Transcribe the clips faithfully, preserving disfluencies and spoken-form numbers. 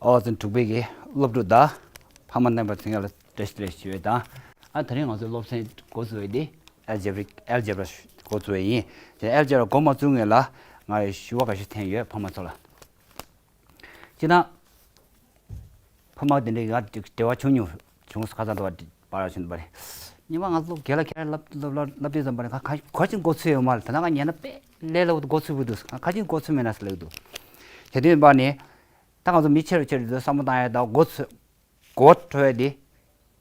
ཨོ་ཙི་དྲུག་པའི་གི་སློབ་ཕྲུག་དང་ཕ་མ་རྣམ་པ་ཚང་མ་ལ་བཀྲ་ཤིས་བདེ་ལེགས་ཞུ་བ་དང་། ཨ་དེ་རིང་ང་ཚོའི་སློབ་ཚན་འགོ་ཚུགས་པ་དེ་ཨལ་ཇེབ་ར། ཨལ་ཇེབ་ར་འགོ་ཚུགས་པ་ཡིན། དེ་ཨལ་ཇེབ་ར་འགོ་མ་བཙུགས་སྔོན་ལ་ང་ཞུ་བ་ཁ་ཤས་བཏང་ཡོད་ཕ་མ་ཚོ་ལ། སྤྱིར་བཏང་ཕ་མ་དེ་འདྲའི་ཡར་འབྲེལ་བ་བྱུང་མྱོང་བྱུང་ཁ་སང་དུ་བ་པར་བྱུང་པ་རེད། ཉི་མ་ང་སློབ་རྒན་ལགས་ཁྱེད་རང་ལབ་ལབ་ལབ་ལབ་དུས་ཙམ་པ་རེད། ཁ་ཁ་ཁ་ཅིག་འགོ་ཚུགས་ཡོད་མ་རེད། ད་ནང་ང་ཉན་ན་དཔེ་ལས་སླ་པོ་འགོ་ཚུགས་པོ་འདུག་ཁ་ཅིག་འགོ་ཚུགས་མེད་ན་ཟེར་ལབ་འདུག་དེ་དུས་པ་ནི་ད་ང་ཚོ་མི་ཆེ་རུ་ཆེ་རུ་ཚོས་བསམ་བློ་བཏང་ཡ་ད་འགོ་ཚུགས་འགོ་འཕྲོ་བས་དེ་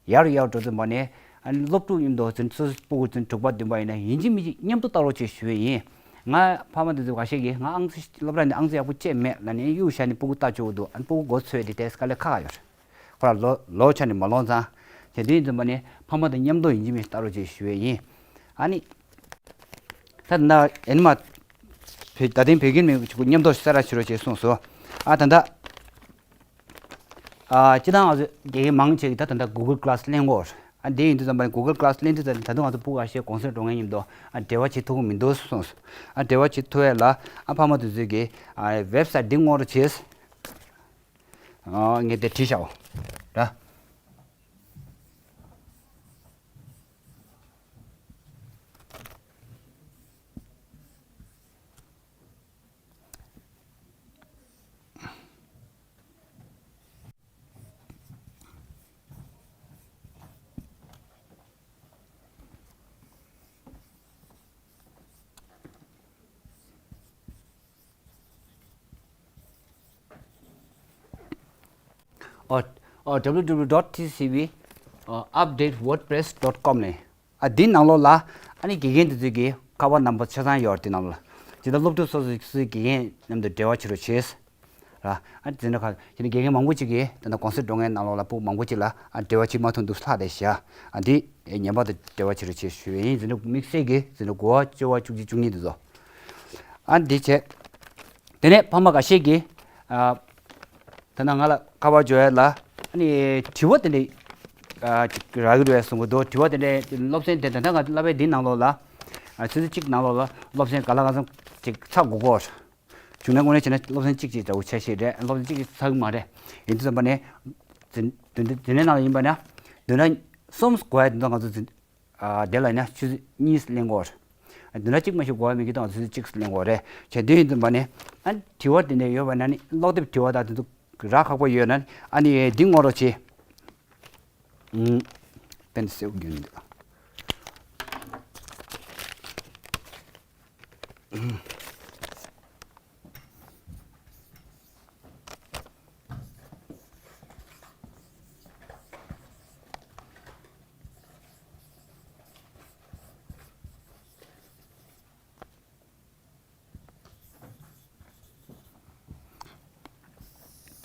ཡར་ཡར་འགྲོ་དུས་མ་ནས་ཨ་ནི་སློབ་ཕྲུག་ཡིན་མདོག་ཚུན་སོ་སོ་སྤུ་གུ་ཚུན་དྲུག་པ་བདུན་པ་ཡིན་ན་ཡིན་གཅིག་མིན་གཅིག་མཉམ་དུ་ལྟ་རོགས་བྱེད་ཞུ་ཡས་ཡིན། ང་ཕ་མ་དེ་ཚོ་ཁ་ཤས་ཀྱིས་ང་ཨང་རྩིས་སློབ་གྲྭ་ནས་ཨང་རྩིས་ཡག་པོ་བྱས་མེད་ལབ་ནས་གཡུག་བཞག་ནས་སྤུ་གུ་ལྟ་བཅུག་འདུག་ཨ་ནི་སྤུ་གུ་འགོ་ཚུགས་དེ་དེ་དཀའ་ལས་ཁག་ཁག་ཡོད་རེད། ཁོ་རང་ལོ་ལོ་ཆ་ནས་མ་ལོངས་ཙང་། དེ་དུས་ཡིན་དུས་མ་ནས་ཕ་མ་དང་མཉམ་དུ་ཡིན་གཅིག་མིན་གཅིག་ལྟ་རོགས་བྱེད་ཞུ་ཡས་ཡིན། ཨ་ནི། ད་ན་ཨེ་ནི་མ། བོད་ད་ཐེངས་བོད་ཁྱིམ་མི་ཆུ་མཉམ་དུ་གསལ་བསྒྲགས་བྱེད་རོགས་བྱེད་གསུངས་སོ། ཨ་ད་ད། ཨ་སྤྱིར་བཏང་ང་ཚོ་དགེ་རྒན་མང་ཆེ་གིས་ད་ད་ལྟ་Google Class ལེན་གོ། ཨ་འདི་ཡིན་དུས་ཙམ་པ་Google Class ལེན་དུས་ཙམ་ད་དུང་ང་ཚོ་སྤུ་གུ་ཁ་ཤས་གུང་སེང་འགྲོ་མཁན་ཡིན་མདོག་ཨ་འབྲེལ་བ་བྱེད་ཐུབ་ཀྱི་མི་འདུག་གསུངས་སོ། ཨ་འབྲེལ་བ་བྱེད་ཐུབ་ཡས་ལ་ཨ་ཕ་མ་དེ་ཚོས་ཀྱིས་ཨ་ཝེབ་སའིཊ་འདི་སྔོག་རོགས་བྱེད། ཨ་ངས་དེ་བྲིས་བཞག་འོ། ར། ཨོ། ཨོ། W W W dot T C B, ཨོ། update wordpress dot com ནས། ཨ་འདི་ནང་ལོགས་ལ་ཨ་ནི་དགེ་རྒན་དེ་ཚོའི་གི་ཁ་པར་ནམ་བར་ཆ་ཚང་ཡོད་རེད། དེ་ནང་ལ་ཇི་ལྟར་སློབ་ཕྲུག་སོ་སོ་སོའི་དགེ་རྒན་མཉམ་དུ་འབྲེལ་བ་བྱེད་རོགས་བྱེད། ར། ཨ་འཛིན་གྲྭ་ཁག་དེ་ནི་དགེ་རྒན་མང་པོ་ཅིག་གིས་ད་ལྟ་གུང་སེང་འགྲོ་མཁན་ནང་ལོགས་ལ་སྤུ་གུ་མང་པོ་ཅིག་ལ་ཨ་འབྲེལ་བ་བྱེད་མ་ཐུབ་འདུག་ལྷག་བསྡད་བཞག་ཨ་འདི་ངེས་པར་དུ་འབྲེལ་བ་བྱེད་རོགས་བྱེད་ཞུ་ཡས་ཡིན། འཛིན་གྲྭ་དམིགས་བསལ་གྱི་འཛིན་གྲྭ་དགུ་པ་བཅུ་པ་བཅུ་གཅིག་བཅུ་གཉིས་དེ་ཚོ། ཨ་འདི་བྱས། དེ་ནས་ཕ་མ་འགའ་ཤས་ཀྱིས་ཨ་ད་ནང་ང་ལ་ཁ་པར་འབྱོར་ཡས་ལ་ཨ་ནི་དྲི་བ་དེ་འདྲ་ཨ་ཅིག་རག་གི་རེད་གསུང་གི་འདུག་དྲི་བ་དེ་འདྲ་སློབ་ཚན་དེ་ད་ལྟ་ང་བསླབ་པའི་འདི་ནང་ལོགས་ལ་ཨ་ཆུ་ཚོད་གཅིག་ནང་ལོགས་ལ་སློབ་ཚན་ག་ལ་ག་ཚང་ཅིག་ཚར་དགོས་ཀྱི་ཡོད་རེད། བྱུང་ན་དངོས་གནས་བྱས་ན་སློབ་ཚན་གཅིག་ཅིག་འདྲ་བོ་ཆ་ཤས་རེད། སློབ་ཚན་གཅིག་ཅིག་ཚར་གི་མ་རེད། ཡིན་དུས་ཙམ་པ་ནས་འཛིན་འཛིན་འཛིན་གྲྭའི་ནང་ལ་ཡིན་པ་ན་བདུན་ཕྲག་གསུམ་དགོས་ཡ་དེ་ཚོ་ང་ཚོ་འཛིན་ཨ་དེ་ལ་ཡིན་ན་ཆུ་ཚོད་གཉིས་ལེན་དགོས་རེད། བདུན་ཕྲག་གཅིག་མ་ཞིག་དགོས་ཡ་མེད་ཀྱི་ད་ང་ཚོ་ཆུ་ཚོད་གཅིག་ལེན་དགོས་རེད། བྱས་དུས་ཡིན་དུས་པ་ནས་ཨ་དྲི་བ་དེ་འདྲ་ཡོད་པ་ན་ནི་ཀློག་དེབ་དྲི་བ་དང་དེ་ཚོ་རག་ཁག་པོ་ཡོད་ན་ནི་ཨ་ནི་འདི་སྔོག་རོགས་བྱེད། ཨུམ། པེན་སེལ་རྒྱུན་འདུག་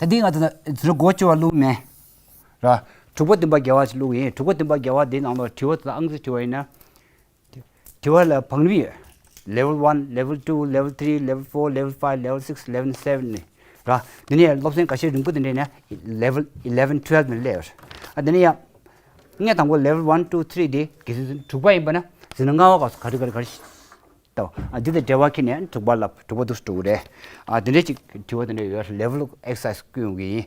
ད་འདི་ང་ཚོ་ཚུར་སྒོ་ཕྱེ་བ་བླུགས་མེད། ར། དྲུག་པ་བདུན་པ་བརྒྱད་པ་ཞིག་བླུགས་ཡིན། དྲུག་པ་བདུན་པ་བརྒྱད་པ་འདི་ནང་ལོགས་དྲི་བ་དང་ཨང་རྩིས་དྲི་བ་ཡིན་ན། དྲི་བ་ལ་བང་རིམ་ཡོད། Level one, Level two, Level three, Level four, Level five, Level six, Level seven ནི། ར། འདི་ནས་སློབ་ཚན་འགའ་ཤས་རིང་པོ་དེ་འདྲ་ཡིན་ན་Level eleven, twelve ནས་སླེབས་ཡོད། ཨ་འདི་ནས་ཡང་། ངས་དང་པོ་Level one, two, three འདི་གལ་སྲིད་དྲུག་པ་ཡིན་པ་ན་འཛིན་གྲྭ་ལྔ་པ་སྐབས་སུ་ག་རེ་ག་རེ་ག་རེ་ཞིག་ལྟ་བ། ཨ་འདི་དང་འབྲེལ་བ་ཁྱེར་ནས་དྲུག་པ་ལ་དྲུག་པ་འདུག་སེ་འགྲོ་གི་རེད། ཨ་འདི་འདྲའི་ཅིག་དྲི་བ་དེ་འདྲ་ཡོད་རེད། Level exercise བསྐུལ་ཡོང་གི་ཡིན།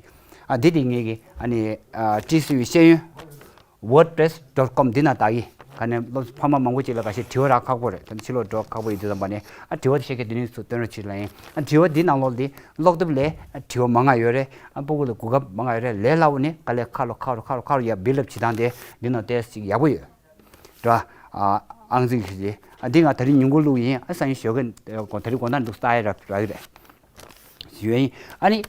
ཨ་འདི་དེ་ངེད་ཀྱི་ཨ་ནི་ཨ་ཊི་སི་ཝི་ཤེས་ཡོན་ཝར་ཌི་པི་རེ་སི་ཌོཊ་ཀོམ་འདི་ནང་བཏགས་ཡིན། ག་ནས་སློབ་ཕ་མ་མང་པོ་ཅིག་ལ་ཁ་ཤས་དྲི་བ་རག་ཁག་པོ་རེད། ད་ཕྱི་ལོགས་འགྲོ་ཁག་པོ་ཡིན་དུས་ཙམ་པ་ནས་ཨ་དྲི་བ་དེ་ཤེས་མཁན་དེ་ནས་ཚུར་བཏོན་རོགས་བྱེད་ལབ་ཡིན། ཨ་དྲི་བ་འདི་ནང་ལོགས་འདི་ཀློག་དེབ་ལས་ཨ་དྲི་བ་མང་ང་ཡོད་རེད། ཨ་སྤུ་གུ་ལ་གོ་སྐབས་མང་ང་ཡོད་རེད། ལས་སླ་པོ་ནི་དཀའ་ལས་ཁག་ལོ་ཁག་ལོ་ཁག་ལོ་ཁག་ལོ་ཡ་བི་ལབ་བྱེད་སྟངས་དེ་འདི་ནང་ཏོག་ཙམ་ཅིག་ཡག་པོ་ཡོད། ར། ཨ་ཨང་རྩིས་ཀྱི་རྗེས། ཨ་འདི་ང་ད་རིང་ཉིན་གུང་བླུགས་ཡིན། ཨ་སང་ཉིན་ཞོགས་ཀས་དགོང་དག་འདུག་སྟ་ཡ་ར་ར་གི་རེད། ཞུ་ཡ་ཡིན། ཨ་ནི།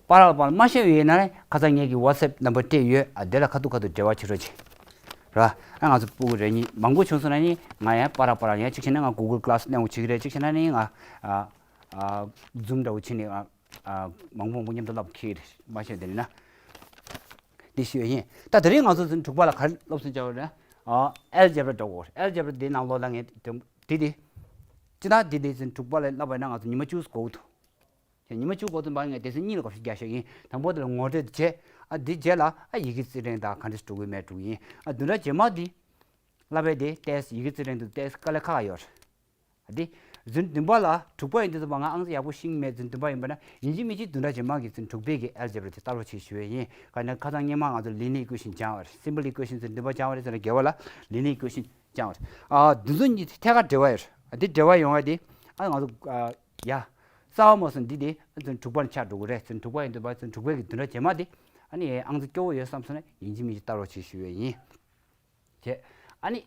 པར་ར་པར་མ་ཤེས་ཡོད་ན་ནི་ཁ་སང་ངེད་ཀྱི་ཝ་ཊི་སེབ་ནམ་བར་སྤྲད་ཡོད། ཨ་དེ་ལ་ཁ་ཐུག་ཁ་ཐུག་འབྲེལ་བ་བྱེད་རོགས་གྱིས། ར། ཨ་ང་ཚོ་སྤུ་གུ་རེ་གཉིས་མང་པོ་བྱུང་སོང་ན་ནི་ང་ཡང་པར་ར་པར་ར་ཡང་གཅིག་བྱས་ན་ང་གུ་གུལ་ཀླ་སི་སླེབས་འོང་བྱེད་ཀྱི་རེད། གཅིག་བྱས་ན་ནི་ང་ཨ་ཨ་ཛུམ་འདྲ་བོ་བྱས་ནས་ཨ་ཨ་མང་པོ་མང་པོ་མཉམ་དུ་བསླབ་ཁྱེར་མ་ཤེས་དེ་ནི་ན། འདི་ཞུ་ཡ་ཡིན། ད་དེ་རིང་ང་ཚོ་ཚན་དྲུག་པ་ལ་ག་རེ་སློབ་ཚན་བྱ་བ་རེད། ཨ་ཨལ་ཇེབ་ར་འགྲོ་དགོས། ཨལ་ཇེབ་ར་འདི་ནང་ལོགས་ལ་ངས་དེ་དེ་དེ་སྤྱི་བཏང་འདི་འདི་ཚན་དྲུག་པ་ལ་བསླབ་པ་ན་ང་ཚོ་ཉི་མ་བཅུ་འགོར་འདུག་ཉི་མ་བཅུ་འགོར་དུས་མ་ངས་སྡེ་ཚན་གཉིས་ལ་དགོངས་བཞེས་རྒྱག་ཤག་ཡིན། དང་པོ་དེ་ལ་ངོ་སྤྲོད་བྱས། ཨ་འདི་རྗེས་ལ་ཨ་ཡི་གེ་རྩིས་ཕྲེང་དང་ག་འདྲ་འགྲོ་གི་མེད་འགྲོ་གི་ཡིན། ཨ་བདུན་ཕྲག་རྗེས་མ་འདི་བསླབ་པའི་དེ་ཏོག་ཙམ་ཡི་གེ་རྩིས་ཕྲེང་དུ་ཏོག་ཙམ་དཀའ་ལས་ཁག་ཡོད་རེད། ཨ་འདི་ ཟུར་བདུན་པ་ལ་དྲུག་པ་ཡིན་དུས་ཙམ་པ་ང་ཨང་རྩིས་ཡག་པོ་ཤེས་ཀྱི་མེད། ཟུར་བདུན་པ་ཡིན་པ་ན་ཡིན་གཅིག་མིན་གཅིག་བདུན་ཕྲག་རྗེས་མ་གི་ཟུར་དྲུག་པའི་གི་ཨལ་ཇེབ་ར་དེ་ལྟ་རོགས་བྱེད་ཞུ་ཡས་ཡིན། ག་ནས་ཁ་སང་སྔོན་མ་ང་ཚོ་ལི་ནི་ཨི་ཀུའེ་ཤན་སྦྱངས་པ་རེད། སིམ་པལ་ཨི་ཀུའེ་ཤན་ཟུར་བདུན་པ་སྦྱངས་པ་རེད། ཟེར་ན་དགེ་བ་ལ་ལི་ནི་ཨི་ཀུའེ་ཤན་སྦྱངས་པ་རེད། ཨ་འདི་ཚོ་གཉིས་ཐད་ཀར་འབྲེལ་བ་ཡོད་རེད། འདི་འབྲེལ་བ་ཡོང་བ་དེ་ཨ་ང་ཚོ་ཡ་རྩ་བ་མ་སོང་འདི་དེ་ཟུར་དྲུག་པ་ནས་ཆགས་འགྲོ་གི་རེད། ཟུར་དྲུག་པ་ཡིན་དུས་པ་ཟུར་དྲུག་པའི་གི་བདུན་ཕྲག་རྗེས་མ་དེ་ཨ་ནི་ཨང་རྩིས་སྐྱོ་བོ་ཡོད་བསམ་སོང་ན་ཡིན་གཅིག་མིན་གཅིག་ལྟ་རོགས་བྱེད་ཞུ་ཡས་ཡིན། བྱས། ཨ་ནི།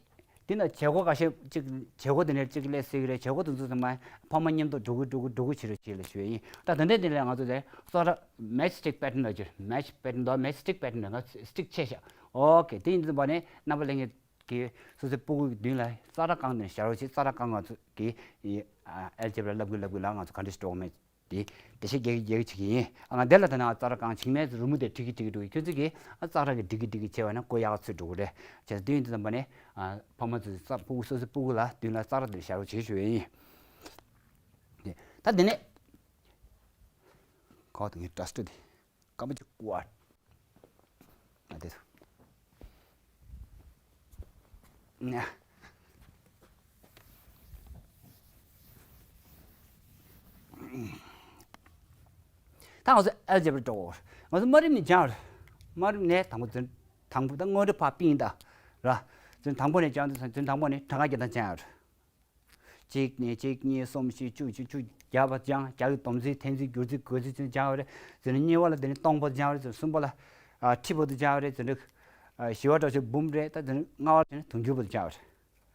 འདི་ན་བྱེད་སྒོ་ཁ་ཤས་གཅིག་བྱེད་སྒོ་དེ་ནས་གཅིག་སླེབས་སྲིད་ཀྱི་རེད། བྱེད་སྒོ་དེ་ཚོ་ཚང་མ་ཕ་མ་མཉམ་དུ་འགྲོ་གི་འགྲོ་གི་འགྲོ་གི་བྱེད་རོགས་བྱེད་ལ་ཞུ་ཡས་ཡིན། ད་ད་ལྟ་འདི་ལ་ང་ཚོ་དེ་སོ་ར་མེ་ཆི་སི་ཊིག་པེ་ཊན་ལ་བྱེད། མེ་ཆི་པེ་ཊན་དང་མེ་ཆི་སི་ཊིག་པེ་ཊན་ལ་ང་སི་ཊིག་ཆེ་ཤག་ཨོ་ཁེ། དེ་ཡིན་དུས་པ་ནས་རྣམ་པ་ལྷན་རྒྱས་ཀྱིས་སོ་སོའི་སྤུ་གུ་གི་མདུན་ལ་ཙ་ར་རྐང་དེ་ནས་བཞག་རོགས་བྱེད། ཙ་ར་རྐང་ང་ཚོ་གི་ཨལ་ཇེབ་ར་བསླབ་གི་བསླབ་གི་ལ་ང་ཚོ་ག་འདྲ་ཞིག་འགྲོ་གི་མེད། དེ་དེ་བཤད་རྒྱག་གི་རྒྱག་གི་བྱེད་ཀྱི་ཡིན། ཨ་ང་དེ་ལ་ད་ནང་ཙ་ར་རྐང་བྱིངས་མེད་རི་མོ་དེ་འབྲི་གི་འབྲི་གི་འགྲོ་གི། ཁྱོད་ཚོ་གིས་ཨ་ཙ་ར་གི་འབྲི་གི་འབྲི་གི་བྱས་པ་ན་གོ་ཡག་ཚོད་འགྲོ་གི་རེད། བྱས་ཙང་དུས་ཡུན་དུ་བཏང་པ་ནས་ཨ་ཕ་མ་ཚོས་ཙ་སྤུ་གུ་སོ་སོའི་སྤུ་གུ་ལ་མདུན་ལ་ཙ་ར་དེ་བཞག་རོགས་བྱེད་ཞུ་ཡས་ཡིན། དེ་ད་དེ་ནས་ཁོ་དེ་ངའི་ཏྲ་སི་ཊི་དེ། སྐར་མ་གཅིག་ཀུ་ཨར། ཨ་དེ་ཚོ། ན། ད་ང་ཚོ་ཨལ་ཇེབ་ར་འགྲོ་གོ། ང་ཚོ་དམའ་རིམ་ནས་སྦྱངས་རེད། དམའ་རིམ་ནས་དང་པོ་ཚུན་དང་པོ་ད་སྔོན་འགྲོ་ཕར་པིན་ད་ར། ཚུན་དང་པོ་ནས་སྦྱངས་དུས་ཚུན་དང་པོ་ནས་གྲངས་ཀ་རྒྱག་སྟངས་སྦྱངས་ཡོད་རེད། གཅིག་ནས་གཅིག་གཉིས་གསུམ་བཞི་བཅུ་བཅུ་བཅུ་བརྒྱ་བར་སྦྱངས། བརྒྱ་གི་སྡོམ་རྩིས་ཐེངས་རྩིས་བསྒྱུར་རྩིས་བགོ་རྩིས་ཚུན་སྦྱངས་ཡོད་རེད། ཚུན་གཉིས་པ་ལ་དེ་ནས་སྟོང་པ་སྦྱངས་རེད། ཚུན་གསུམ་པ་ལ་ཨ་ཁྲི་བར་དུ་སྦྱངས་ཡོད་རེད། ཚུན་བཞི་པ་འདྲ་བོ་ཅིག་འབུམ་རེད། ད་ཚུན་ལྔ་པ་དེ་ནས་དུང་ཕྱུར་བར་དུ་སྦྱངས་ཡོད་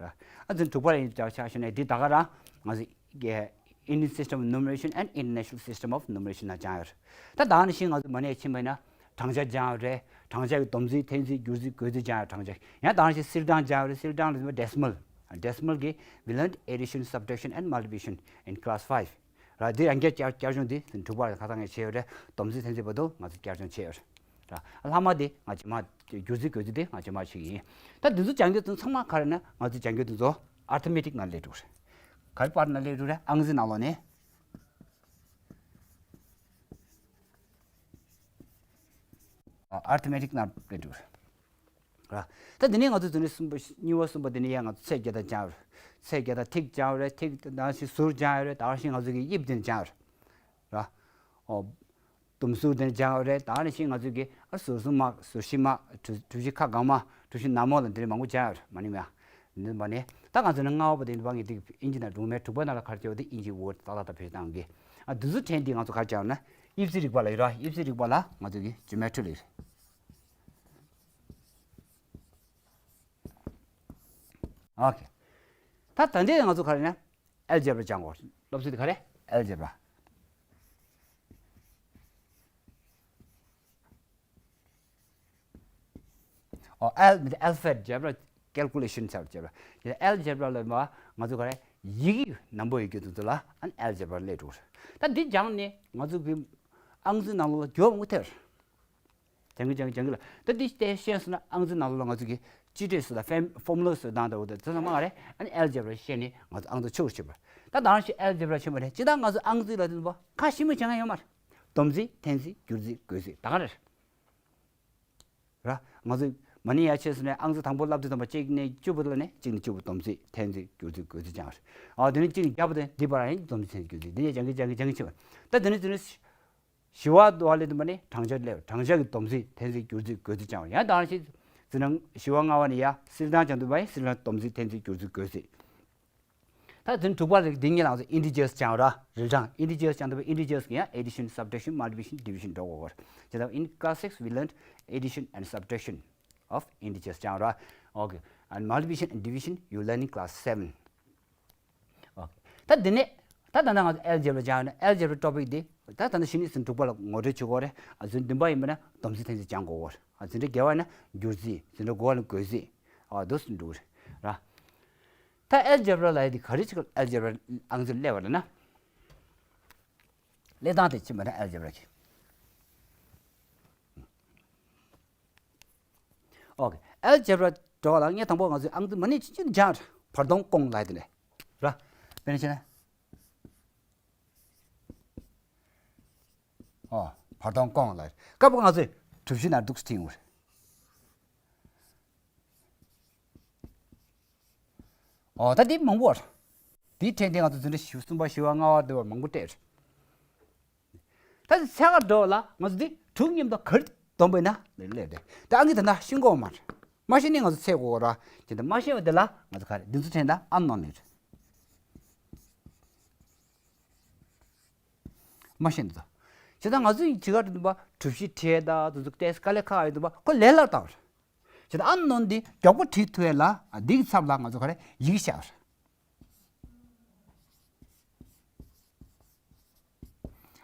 རེད། ཨ་ཚུན་དྲུག་པ་ལ་ཡིན་ཆ་ཆ་ཞུ་ནས་འདི་ད་ག་རང་ང་ཚོ་Indian system of numeration and international system of numeration ནང་སྦྱངས་ཡོད་རེད། ད་ད་ནང་བཞིན་ང་ཚོ་མ་ཎི་ཕྱིན་པ་ཡིན་ན། གྲངས་ཆ་སྦྱངས་ཡོད་རེད། གྲངས་ཆ་གི་སྡོམ་རྩིས་ཐེངས་རྩིས་བསྒྱུར་རྩིས་བགོ་རྩིས་སྦྱངས་ཡོད། གྲངས་ཆ་ཡང་ད་ག་ནང་བཞིན་སིལ་གྲངས་སྦྱངས་ཡོད་རེད། སིལ་གྲངས་ལ་ཟེར་བ་ཌེ་སི་མལ། ཌེ་སི་མལ་གྱི་we learned addition, subtraction and multiplication in class five ར། འདི་ཡང་བསྐྱར་བསྐྱར་བསྐྱར་སྦྱོང་འདི་དྲུག་པ་ལ་ཁ་སང་ངས་བྱས་ཡོད་རེད། སྡོམ་རྩིས་ཐེངས་རྩིས་བར་དུ་ང་ཚོ་བསྐྱར་སྦྱོང་བྱས་ཡོད་རེད་ར། ལྷག་མ་འདི་ང་རྗེས་མ་བསྒྱུར་རྩིས་བགོ་རྩིས་འདི་ང་རྗེས་མ་བྱེད་ཀྱི་ཡིན། ད་འདི་ཚོ་སྦྱང་རྒྱུ་དེ་ཚང་མ་ག་རེ་ན་ང་ཚོ་སྦྱང་རྒྱུ་དེ་ཚོ་ཨར་ཐི་མེ་ཊིག་ནང་སླེབས་འགྲོ་རེད། ག་རེ་པར་ནང་སླེབས་འགྲོ་རེད། ཨང་རྩིས་ནང་ལོགས་ནས། ཨར་ཐི་མེ་ཊིག་ནང་སླེབས་འགྲོ་རེད། ར། ད་འདི་ནས་ང་ཚོ་དེ་ནས་གསུམ་པ་གཉིས་པ་གསུམ་པ་དེ་ནས་ཡང་ང་ཚོ་ཚེག་བརྒྱབ་སྟངས་སྦྱངས་རེད། ཚེག་བརྒྱབ་སྟངས་ཐིག་སྦྱངས་རེད། ཐིག་ནང་བཞིན་ཟུར་སྦྱངས་རེད། ད་ག་ནང་བཞིན་ང་ཚོ་གི་དབྱིབས་དེ་སྦྱངས་རེད། ར། ཨོ། དུམ་ཟུར་དེ་སྦྱངས་རེད། ད་ག་ནང་བཞིན་ང་ཚོ་གི་ཨ་ཟུར་གསུམ་མ་ཟུར་བཞི་མ་གྲུ་གྲུ་བཞི་ཁ་གང་མ་གྲུ་བཞི་ནག་མོ་ལ་འདི་ནས་མང་པོ་སྦྱངས་རེད། མ་ནི་མ། འདི་མ་ནི་ད་ང་ཚོ་ནི་ལྔ་པ་དེ་འདི་བ་ངས་འདི་ཨིན་ཇི་ནང་སྒྲུང་མེད། དྲུག་པ་ནང་ལ་ག་རེ་བྱས་པ་དེ་ཨིན་ཇི་ཝར་ཏག་ཏག་ཏག་བེད་སྤྱོད་བཏང་གི། ཨ་འདི་ཚོ་ཕྲན་འདི་ང་ཚོ་ག་རེ་སྦྱངས་ན་དབྱིབས་རྩིས་རིག་པ་ལ་ཡོད་ར། དབྱིབས་རྩིས་རིག་པ་ལ་ང་ཚོ་གི་ཇི་ཨོ་མེ་ཊི་རི་ལ་ཡོད་རེད། ཨོ་ཁེ། ད་ད་འདི་ང་ཚོ་ག་རེ་ན་ཨལ་ཇེབ་ར་སྦྱང་དགོས། སློབ་ཚན་དེ་ག་རེ་ཨལ་ཇེབ་ར། ཨོ་ཨལ་མི་ཨལ་ཕ་བེཊ་ཇེབ་ར། ཀལ་ཀུ་ལེ་ཤན་ཟེར་ཇེབ་ར། དེ་ཨལ་ཇེབ་ར་ལ་མ་ང་ཚོ་ག་རེ་ཡི་གེ་ནམ་པོ་ཡོད་རྒྱུ་དེ་ཚོ་ལ་ཨན་ཨལ་ཇེབ་ར་སླེབས་འགྲོ་གི་རེད། ད་འདི་སྦྱངས་ནས་ང་ཚོ་གི་ཨང་རྩིས་ནང་ལོགས་ལ་འགྱུར་བ་མང་པོ་ཐེབས་རེད། སྦྱང་གི་སྦྱང་གི་སྦྱང་གི་ལ། ད་འདི་ལྟས་ཤེས་སོང་ན་ཨང་རྩིས་ནང་ལོགས་ལ་ང་ཚོ་གི་སྤྱི་སྒྲོས་སུ་ལ་ཕེམ་ཕོར་མུ་ལ་སུ་དང་ད་འོ་ད་ཚང་མ་ག་རེ་ཨན་ཨལ་ཇེབ་ར་ཤེས་ནས་ང་ཚོ་ཨང་རྩིས་ཆུ་བར་ཆུ་བར། ད་ད་ནང་བཞིན་ཨལ་ཇེབ་ར་ཤེས་པ་རེད། ཅི་ད་ང་ཚོ་ཨང་རྩིས་ལ་དེ་ཚོ་ཁ་ཞིབ་མོ་བྱེད་མཁན་ཡོད་མ་རེད། སྡོམ་རྩིས་ཐེངས་རྩིས་བསྒྱུར་རྩིས་བགོ་རྩིས་ད་ག་རེ་རེད། ར། ང་ཚོ་མ་ཎི་ཡར་ཆས་སོང་ནས་ཨང་རྩིས་དང་པོ་བསླབ་དུས་ཙམ་པ་གཅིག་ནས་བཅུ་བར་དུ་ལ་ནས་གཅིག་ནས་བཅུ་བར་སྡོམ་རྩིས་ཐེངས་རྩིས་བསྒྱུར་རྩིས་བགོ་རྩིས་སྦྱངས་རེད། ཨ་དེ་ནས་གཅིག་ནས་བརྒྱ་བར་དུ་འདི་བར་ཡང་སྡོམ་རྩིས་ཐེངས་རྩིས་བསྒྱུར་རྩིས་འདི་ནས་སྦྱང་གི་སྦྱང་གི་སྦྱང་གི་བྱེད་པ། ད་དེ་ནས་དེ་ནས་བཞི་བ་དུ་བ་ལས་དུ་མ་ནི་གྲངས་ཆ་སླེབས། གྲངས་ཆ་གི་སྡོམ་རྩིས་ཐེངས་རྩིས་བསྒྱུར་རྩིས་བགོ་རྩིས་སྦྱངས་རེད། ཡང་ད་ག་ནང་བཞིན་ཟེར་ན་བཞི་བ་ལྔ་བ་ནས་ཡ་སིལ་གྲངས་སྦྱང་དུས་བ་ཡང་སིལ་གྲངས་སྡོམ་རྩིས་ཐེངས་རྩིས་བསྒྱུར་རྩིས་བགོ་རྩིས། ད་དེ་ནས་དྲུག་པ་ལ་འདི་གཉིས་ལ་ང་ཚོ་ཨིན་ཊི་ཇར་སྦྱངས་ར། རིལ་གྲངས། ཨིན་ཊི་ཇར་སྦྱང་དུས་ཨིན་ཊི་ཇར་གྱི་ཡང་ཨེ་ཌི་ཤན། སབ་ཊེག་ཤན། མལ་ཊི་པི་ལི་ཀེ་ཤན། ཌི་བི་ཤན་འགྲོ་དགོས་པར། ཇི་ལྟར་in class six we learned addition and subtraction of integers སྦྱངས་ར། ཨོ་ཁེ། And multiplication and division you learn in class seven. ཨོ་ཁེ། ད་འདི་ནས་ད་ད་ལྟ་ང་ཚོ་ཨལ་ཇེབ་ར་སྦྱངས་ཡོད་ན་ཨལ་ཇེབ་ར་ཊོ་པིག་འདི་ད་ད་ལྟ་གཞི་ནས་ཟིན་དྲུག་པ་ལ་ངོ་སྤྲོད་བྱེད་དགོས་རེད། ཨ་ཟིན་བདུན་པ་ཡིན་པ་ན་སྡོམ་རྩིས་ཐེངས་རྩིས་སྦྱང་དགོས་རེད། ཨ་ཟིན་བྲིས་བརྒྱད་པ་ཡིན་ན་བསྒྱུར་རྩིས། ཟིན་བྲིས་དགུ་པ་ལ་བགོ་རྩིས། ཨ་འདུག་སེ་འགྲོ་གི་རེད་ར། ད་ཨལ་ཇེབ་ར་ལབ་ཡ་དེ་ག་རེ་ཅིག་ཨལ་ཇེབ་ར་ཨང་རྩིས་སླེབས་པ་ལབ་ན། སླེབས་སྟངས་དེ་ཅི་མ་རེད་ཨལ་ཇེབ་ར་གི། ཨོ་ཁེ། ཨལ་ཇེབ་ར་འགྲོ་བ་ལ་ངས་དང་པོ་ང་ཚོའི་ཨང་རྩིས་མ་ཎི་ཅི་ཅི་སྦྱངས་ར། བར་སྟོང་སྐོང་ལབ་ཡ་དེ་ནས་ར། དཔེར་ན་བྱས་ན། ཨོ་བར་སྟོང་སྐོང་ལབ་ཡ། སྐབས་ང་ཚོས་གྲུ་བཞི་ནང་འདུག་སེ་ཁྲིད་ཡོང་བ་རེད། ཨོ་ད་འདི་མང་པོ་རེད། དེའི་ཕྲད་དེ་ང་ཚོ་འཛིན་གྲྭ་བཞི་གསུམ་པ་བཞི་པ་ལྔ་པ་དེ་བར་མང་པོ་སྤྲད་རེད། ད་ཚད་ག་འགྲོ་ལ་ང་ཚོ་འདི་དྲུག་མཉམ་དུ་ག་རེ་བསྡོམས་པ་ཡིན་ན་ལས་ལས་རེད། ད་ཨང་ཀི་ད་ན་ཤིང་གོ་མ་རེད། མ་ཤེས་ནི་ང་ཚོ་ཚད་གོ་ར། དེ་ད་མ་ཤེས་པ་དེ་ལ་ང་ཚོ་ག་རེ་འདི་ཚོ་ཕྲད་ད་ཨན་ནོན་ལས་རེད། མ་ཤེས་འདི་ཚོ། བྱས་ཙང་ང་ཚོ་ཡི་ཇི་ག་འདུག་པ་གྲུ་བཞི་ཁྲིད་ད་དེ་ཚོ་ཏེས་དཀའ་ལས་ཁག་ཡོད་འདུག་པ་ཁོ་ལས་སླ་བཏང་བ་རེད། བྱས་ཙང་ཨན་ནོན་འདི་མགྱོགས་པོ་ཁྲིད་ཐུབ་ཡ་ལ་འདི་གི་ཚབ་ལ་ང་ཚོ་ག་རེ་ཡི་གེ་བཞག་པ་རེད།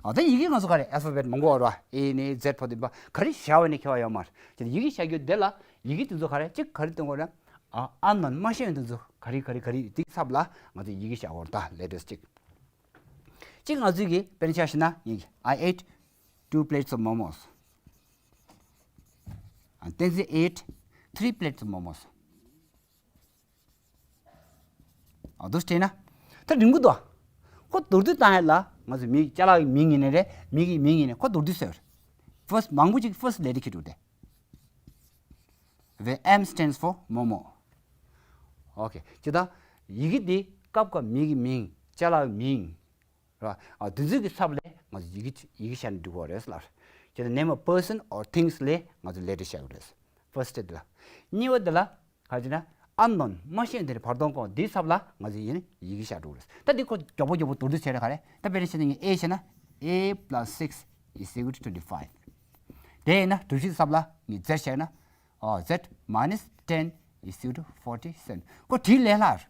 ཨ་ད་ཡི་གེ་ང་ཚོ་ག་རེ་ཨལ་ཕ་བེ་ཊི་མང་པོ་ཡོད་རེད་པ། ཨེ་ནས་ཛེད་བར་དུ་ཡིན་པ་ག་རེ་བཞག་པ་ནས་ཁྱད་པར་ཡོད་མ་རེད། བྱས་ཙང་ཡི་གེ་བཞག་རྒྱུ་དེ་ལ་ཡི་གེ་དེ་ཚོ་ག་རེ་གཅིག་ག་རེ་སྟོན་དགོས་རེད། ཨ་ཨན་ནོན་མ་ཤེས་པ་དེ་ཚོ་ག་རེ་ག་རེ་ག་རེ་དེ་གི་ཚབ་ལ་ང་ཚོ་ཡི་གེ་བཞག་དགོས་རེད། ད་ལེ་ཊར་སི་གཅིག་གཅིག་ང་ཚོས་ཀྱི་དཔེར་ན་ཆ་བཞག་ན་ངེད་ཀྱི I ate two plates of momos. And Tenzin ate three plates of momos. ཨ་འདུག་སེ་བྲིས་ན། ད་རིང་པོ་འདུག་ཁོ་མདོར་བསྡུས་བཏང་ཡ་ལ་ང་ཚོ་མི་ཅ་ལག་གི་མིང་ཡིན་ནའི་རེད། མི་གི་མིང་ཡིན་ནའི་ཁོ་མདོར་བསྡུས་ཟེར། ཕར་སི་མང་པོ་ཅིག་ཕར་སི་ལེ་ཊར་ཁྱེར་འགྲོ་དེ། The M stands for Momo. ཨོ་ཁེ། ཇི་ལྟར་ཡི་གེ་འདི་སྐབས་སྐབས་མི་གི་མིང་ཅ་ལག་གི་མིང་ར། ཨ་དེ་ཚོའི་གི་ཚབ་ལ་ང་ཚོ་ཡི་གེ་ཡི་གེ་བཞག་ནས་འགྲིག་གི་རེད་ལ། ཇི་ལྟར་name of person or things ལ་ང་ཚོ་ལེ་ཊར་བཞག་གི་རེད། ཕར་སི་དེ་ལ། གཉིས་པ་དེ་ལ་ག་ཅི་ན་ཨན་ནོན་མ་ཤེས་དེ་ནི་བར་སྟོང་སྐོང་འདིའི་ཚབ་ལ་ང་ཚོ་ཡིན་ཡི་གེ་བཞག་འགྲོ་གི་རེད། ད་འདི་ཁོ་མགྱོགས་པོ་མགྱོགས་པོ་མདོར་བསྡུས་བྱས་ན་ག་རེ། ད་དཔེར་ན་བཤད་ན་ངས་A་བྱས་ན་A plus six is equal to twenty five. དེ་ཡིན་ན་གྲུ་བཞི་ཚབ་ལ་ངས་Z བྱས་ན། ཨོ་Z minus ten is equal to forty seven. ཁོ་བྲིས་ལས་སླ་རེད།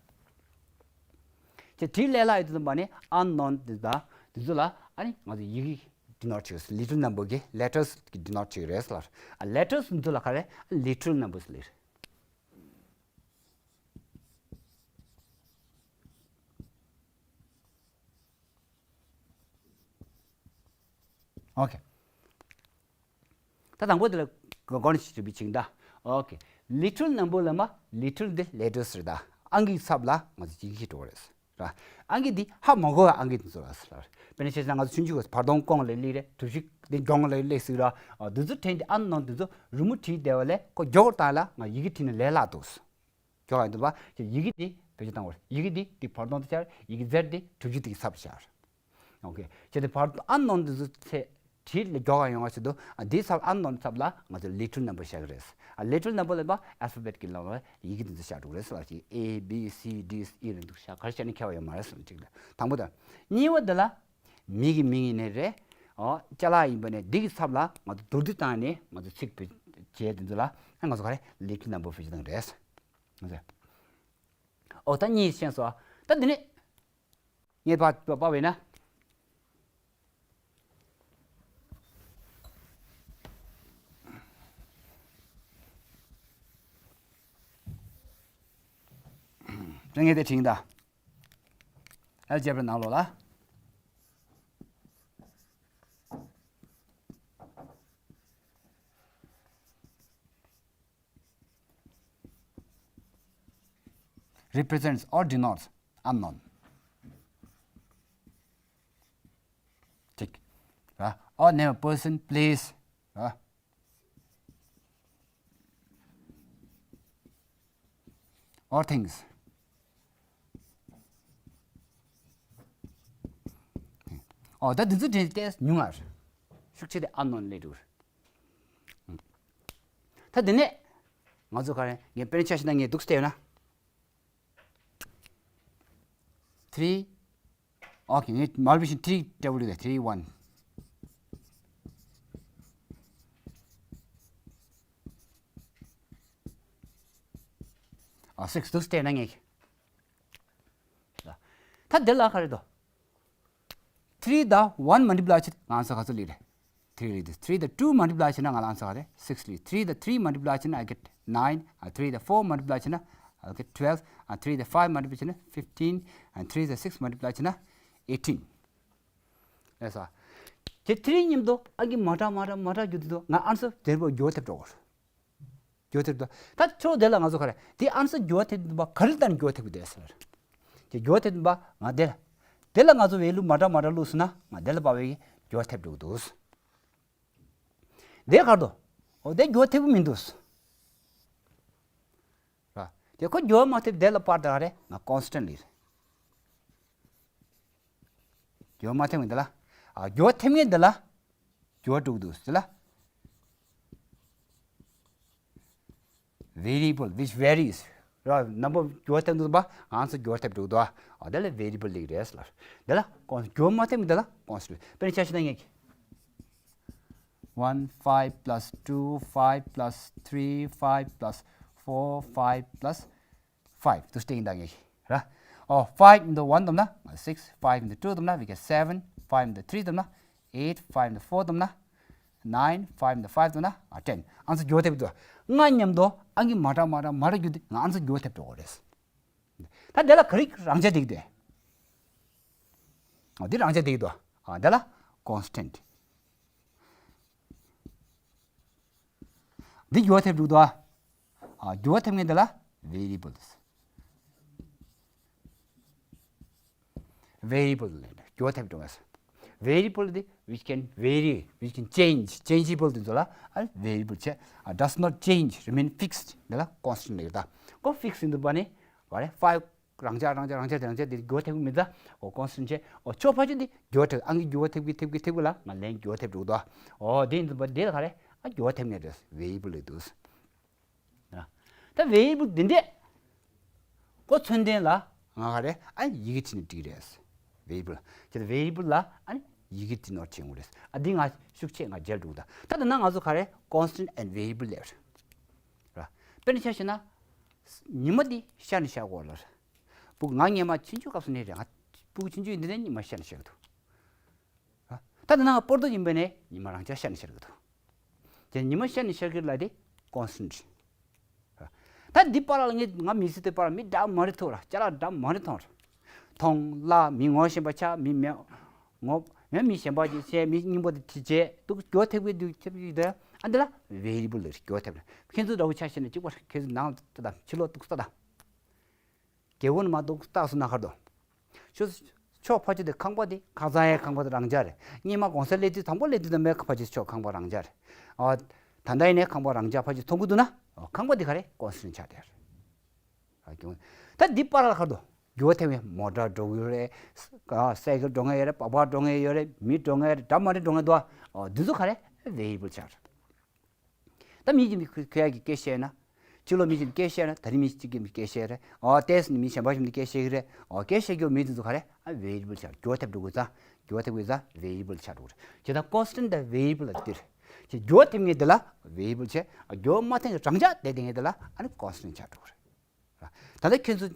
ཁྱེད་བྲིས་ལས་སླ་ཡོད་དུ་བ་ནི་ཨན་ནོན་དེ་དང་དེ་ཚོ་ལ་ཨ་ནི་ང་ཚོ་ཡི་གེ་ཌི་ནོཊ་བྱེད་ཀྱི་རེད། ལི་ཊལ་ནམ་བར་གྱི་ལེ་ཊར་སི་གི་ཌི་ནོཊ་བྱེད་ཀྱི་རེད་ལ། ཨ་ལེ་ཊར་སི་འདི་ཚོ་ལ་ག་རེ་ལི་ཊལ་ནམ་བར་སི་ལབ་རེད། ཨོ་ཁེ། ད་དང་པོ་དེ་ལ་གོ་གོ་ནས་ཞིག་བྲིས་པའི་ཆིག་ད། ཨོ་ཁེ། ལི་ཊལ་ནམ་བར་ལ་མ་ལི་ཊལ་འདི་ལེ་ཊར་སི་རེད་ད། ཨང་ཀིའི་ཚབ་ལ་ང་ཚོ་ཡི་གེ་འགྲོ་བ་རེད། ར། ཨང་ཀི་འདི་ཧ་མ་གོ་བའི་ཨང་ཀི་འདི་ཚོ་ལ་ཟེར། དཔེར་ན་བཤད་ན་ང་ཚོ་ཆུང་ཆུང་གི་བར་སྟོང་སྐོང་ལ་ལི་རེད། གྲུ་བཞི་འདི་གྱོང་ལ་ལི་ཟེར་ར། འདི་ཚོ་ཕྲད་འདི་ཨན་ནོན་འདི་ཚོ་རི་མོ་བྲིས་བསྡད་པ་ལས་ཁོ་མགྱོགས་བཏང་ལ་ང་ཡི་གེ་བྲིས་ན་ལས་སླ་འདུག་མགྱོགས་ཡང་འདུག་པ། ཡི་གེ་འདི་བེད་སྤྱོད་བཏང་བར་ཡི་གེ་འདི་འདི་བར་སྟོང་དུ་བཅར། ཡི་གེ་ཛེཌ་འདི་གྲུ་བཞི་འདི་གི་ཚབ་བཅར། ཨོ་ཁེ། བྱས་ཏེ་བར་ཨན་ནོན་འདི་ཚོ་ཚེ་བྲིས་ལས་མགྱོགས་ཡོང་བ་ཞིག་འདུག་ཨ་འདིའི་ཚབ་ཨན་ནོན་ཚབ་ལ་ང་ཚོ་ལི་ཊལ་ནམ་བར་བཞག་གི་རེད། ཨ་ལི་ཊལ་ནམ་བར་ལབ་པ་ཨལ་ཕ་བེཊ་ཀྱི་ལམ་ལ་ཡི་གེ་འདི་ཚོ་བཞག་འགྲོ་གི་རེད་ཟེར་བ་ཞིག A B C D E རེད་འདུག་བཞག་ག་རེ་བྱས་ནས་ཁྱད་པར་ཡོད་མ་རེད་ཟེར་གཅིག་ལ་དང་པོ་དང་། གཉིས་པ་འདི་ལ་མི་གི་མིང་ཡིན་ནའི་རེད། ཨོ་ཅ་ལག་ཡིན་པ་ནས་འདི་གི་ཚབ་ལ་ང་ཚོ་མདོར་བསྡུས་བཏང་ནས་ང་ཚོ་ཚིག་བེད་སྤྱད་འདི་ཚོ་ལ་ང་ཚོ་ག་རེ་ལི་ཊལ་ནམ་བར་བེད་སྤྱོད་བཏང་གི་རེད། ང་ཚོ་ཨོ་ད་གཉིས་ཤེས་སོང་། ད་འདི་ནས། ངས་ཕར་ཕར་བས་ན། ད་ངས་དེ་བྲིས་ད། ཨལ་ཇེབ་ར་ནང་ལོགས་ལ། represents or denotes unknown. ཅིག་ར། or name a person, place ར། or things. ཨོ་ད་འདི་ཚོ་དྲན་ཏེ་ཉུང་ང་ཤུགས་ཆེ་དེ་ཨན་ནོན་ལས་འགྲོ། ད་འདི་ནས་ང་ཚོ་ག་རེ་ངས་དཔེར་ན་ཆ་བཞག་ན་ངས་འདུག་སྟེ་ཡོད་ན། three. ཨོ་ཁེ། ངས་མར་བི་ཤིན་three double ལས་three one. ཨ་six འདུག་སྟེ་ན་ངས། ད་འདི་ལ་ག་རེ་འདུག three དང་one multiply བྱས་ང་ཚོ་ག་ཚོད་ལས་རེད། three ལས་འདུག three དང་two multiply བྱས་ན་ང་ལ་answer ག་རེ་six ལས། three དང་three multiply བྱས་ན་I get nine. ཨ་three དང་four multiply བྱས་ན་I get twelve. ཨ་three དང་five multiply བྱས་ན fifteen. ཨ་three དང་six multiply བྱས་ན་eighteen. ལགས་སོ། དེ་three མཉམ་དུ་ཨ་གི་མ་འདྲ་མ་འདྲ་མ་འདྲ་རྒྱུ་དེ་དུ་ང་answer དེར་པོ་འགྱུར་ཐེབས་འགྲོ་གོ། འགྱུར་ཐེབས་འགྲོ། ད་ཁྱོད་དེ་ལ་ང་ཚོ་ག་རེ་དེ་answer འགྱུར་ཐེབས་འདུག་པ་ག་རེ་ལྟར་འགྱུར་ཐེབས་ཀྱི་འདུག་ཟེར། དེ་འགྱུར་ཐེབས་འདུག་པ་ང་དེ་ལ། དེ་ལ་ང་ཚོ་value མ་འདྲ་མ་འདྲ་བླུགས་སོང་ན་ང་དེ་ལ་པ་བའི་འགྱུར་ཐེབས་འགྲོ་གི་འདུག་དེ་གར་དུ། འོ་དེ་འགྱུར་ཐེབས་ཀྱི་མི་འདུག་ར། དེ་ཁོ་འགྱུར་མ་ཐེབས་དེ་ལ་པར་དང་རེ་ང་constant ལས། འགྱུར་བ་མ་ཐེབས་མཁན་འདི་ལ། ཨ། འགྱུར་བ་ཐེབས་མཁན་འདི་ལ། འགྱུར་བ་འགྲོ་གི་འདུག་འདི་ལ། Variable which varies. ར། རྣམ་པ་འགྱུར་བ་ཐེབས་འདུག་པ། ང་ཚོ་འགྱུར་བ་ཐེབས་འགྲོ་གི་འདུག་ཨ། འདི་ལ་variable ལབ་ཀྱི་རེད་ལ། འདི་ལ་ཀོན། འགྱུར་བ་མ་ཐེབས་མཁན་འདི་ལ་constant. དཔེར་ན་ཆ་བཞག་ན་ངས། One, five plus two, five plus three, five plus four, five plus five. དུ་སྟེང་ད་ངེས་ར། ཨོ། five into one བསྡོམས་ན་six, five into two བསྡོམས་ན་we get seven, five into three བསྡོམས་ན eight, five into four བསྡོམས་ན nine, five into five བསྡོམས་ན་ten. ཨ་ཚོ་འགྱུར་ཐེབས་འདུག་ང་མཉམ་དུ་ཨང་ཀི་མ་འདྲ་མ་འདྲ་མ་འདྲ་རྒྱུ་དེ་ང་ཨ་ཚོ་འགྱུར་ཐེབས་འགྲོ་གི་རེད། ད་དེ་ལ་ག་རེ་རང་ཆ་དེ་གི་དེ། ཨ། འདི་རང་ཆ་དེ་གི་དོ། ཨ། དེ་ལ་constant. འདི་འགྱུར་བ་ཐེབས་འགྲོ་གི་འདུག་ཨ། འགྱུར་བ་ཐེབས་མཁན་དེ་ལ་variables. Variable ལབ་ནས་འགྱུར་བ་ཐེབས་འགྲོ་གི་རེད། Variable དེ་which can vary, which can change, changeable དེ་ཚོ་ལ་ཨ་variable བྱས། ཨ། does not change, remain fixed དེ་ལ་constant ལབ་ཀྱི་རེད། ད་ཁོ་fixed ཡིན་དུས་པ་ནི་བ་རེད། five རང་འཇགས་རང་འཇགས་རང་འཇགས་རང་འཇགས་དེ་འགྱུར་བ་ཐེབས་ཀྱི་མི་འདུག་ཨོ། constant བྱས། ཨོ། ཕྱོགས་ཕལ་ཆེར་དེ་འགྱུར་བ་ཐེབས། ཨང་ཀི་འགྱུར་བ་ཐེབས་ཀྱི་ཐེབས་ཀྱི་ཐེབས་ཀྱི་ལ་ང་ལན་འགྱུར་བ་ཐེབས་འགྲོ་གི་འདུག་ཨོ། དེ་ཡིན་དུས་པ་དེ་ལ་ག་རེ། ཨ། འགྱུར་བ་ཐེབས་མཁན་རེད། variable ལབ་འདུག་ཨ། ད་variable འདི་འདྲས་ཀོ་མཚོན་དོན་ལ་ང་ག་རེ། ཨ། ཡི་གེ་བྲིས་ནས་འགྲིག་རེད། variable ཁྱེད་variable ལ་ཨ་ནི་ཡི་གེ་བྲིས་ནོར་བྱེད་འོང་རེད། ཨ། འདི་ང་ཤུགས་ཆེ་ང་མཇལ་འདུག་ད་ད་ད་ན་ང་ཚོ་ག་རེ། constant and variable ལབ་རེད། དཔེར་ན་ཆ་བཞག་ན། ཉི་མ་འདི་ཤར་ནས་ཤར་གོ་ལ། སྤུ་གུ་ང་སྔས་མ་ཆུང་ཆུང་སྐབས་སུ་ནས་རེད། ང་སྤུ་གུ་ཆུང་ཆུང་ཡིན་དུས་ནས་ཉི་མ་ཤར་ནས་ཤར་གི་འདུག་ད་ད་ནང་སྤོར་ཏོ་ཡིན་པས་ནས་ཉི་མ་རང་འཇགས་ཤར་ནས་ཤར་གི་འདུག་དེ་ཉི་མ་ཤར་ནས་ཤར་གི་ལ་དེ་constant རེད། ད་འདི་པར་ལ་ངས་ང་མི་ཚེ་དེ་པར་མི་འདྲ་མ་རེད་ཐུག་ར། ཅ་ལག་འདྲ་མ་རེད་མཐོང་ར། མཐོང་ལ་མི་ངོ་ཤེས་པ་ཆགས། མི་མེད་ངོ་མེད། མི་གཞན་པ་ཅིག་བྱས། མི་སྙིང་པོ་དེ་དེ་བྱས་འདུག་འགྱུར་བ་ཐེབས་ཀྱི་འདུག་ཐེབས་ཀྱི་འདུག་ཨ། འདི་ལ་variable ལབ་རེད། འགྱུར་བ་ཐེབས་རེད། ཁྱེད་ཚོ་འདྲ་བོ་ཆ་བཞག་ན་གཅིག་པར་ཁྱེད་ཚོ་ནང་ལ་ལྟ་དང་། ཕྱི་ལོགས་འདུག་ལྟ་དང་། རྒྱལ་པོ་ནི་མ་གཏོགས་རྟགས་སུ་ན་ཁར་དོ། ཕྱོགས་ཕྱོགས་ཕ་ཆུ་དེ་ཁང་པ་དེ་ཁང་ཚང་ཡའི་ཁང་པ་དེ་རང་འཇགས་རེད། སྙེ་མ་གོང་ས་སླེབས་དུས་དང་པོ་སླེབས་དུས་དང་པོའི་ཕ་ཆུ་ཕྱོགས་ཁང་པ་རང་འཇགས་རེད། ཨ། ད་ལྟ་ཡིན་ནའི་ཁང་པ་རང་འཇགས་ཕ་ཆུ་མཐོང་གི་འདུག་ན། ཨ། ཁང་པ་དེ་ག་རེ། constant ཆགས་བསྡད་རེད། ཨ། ད་འདི་པར་ལ་ཁར་དོ། འགྱུར་བ་ཐེབས་ཡས་མོ་ཊ་འགྲོ་གི་ཡོད་རེད། ཨ། སའི་ཀལ་འགྲོ་མཁན་ཡོད་རེད། སྦག་སྦག་འགྲོ་མཁན་ཡོད་རེད། མི་འགྲོ་མཁན་ཡོད་རེད། འདྲ་མ་འདྲ་འགྲོ་མཁན་འདུག་ཨ། འདི་ཚོ་ག་རེ། variable ཆགས་རེད། ད་མི་གཅིག་གིས་ཁོ་ཡ་གི་སྐད་བཤད་ན། ཕྱི་ལོགས་མི་གཅིག་གིས་སྐད་བཤད་ན། ད་རིང་མི་གཅིག་གིས་སྐད་བཤད་རེད། ཨོ། ཏེས་ནི་མི་གཞན་པ་ཞིག་གིས་སྐད་བཤད་གི་རེད། ཨོ། སྐད་བཤད་རྒྱུ་མི་དེ་ཚོ་ག་རེ། ཨ། variable ཆགས། འགྱུར་བ་ཐེབས་འགྲོ་དགོས་ཙང་། འགྱུར་བ་ཐེབས་དགོས་ཙང་variable ཆགས་འགྲོ་གི་རེད། བྱས་ཙང་constant དང་variable ལ་འདིར། ཁྱེད་འགྱུར་བ་ཐེབས་མཁན་དེ་ལ་variable བྱས། ཨ། འགྱུར་བ་མ་ཐེབས་མཁན་རང་འཇགས་བསྡད་བསྡད་མཁན་དེ་ལ་ཨ་ནི་constant ཆགས་འགྲོ་གི་རེད། ད་ལྟ་ཁྱེད་ཚོ་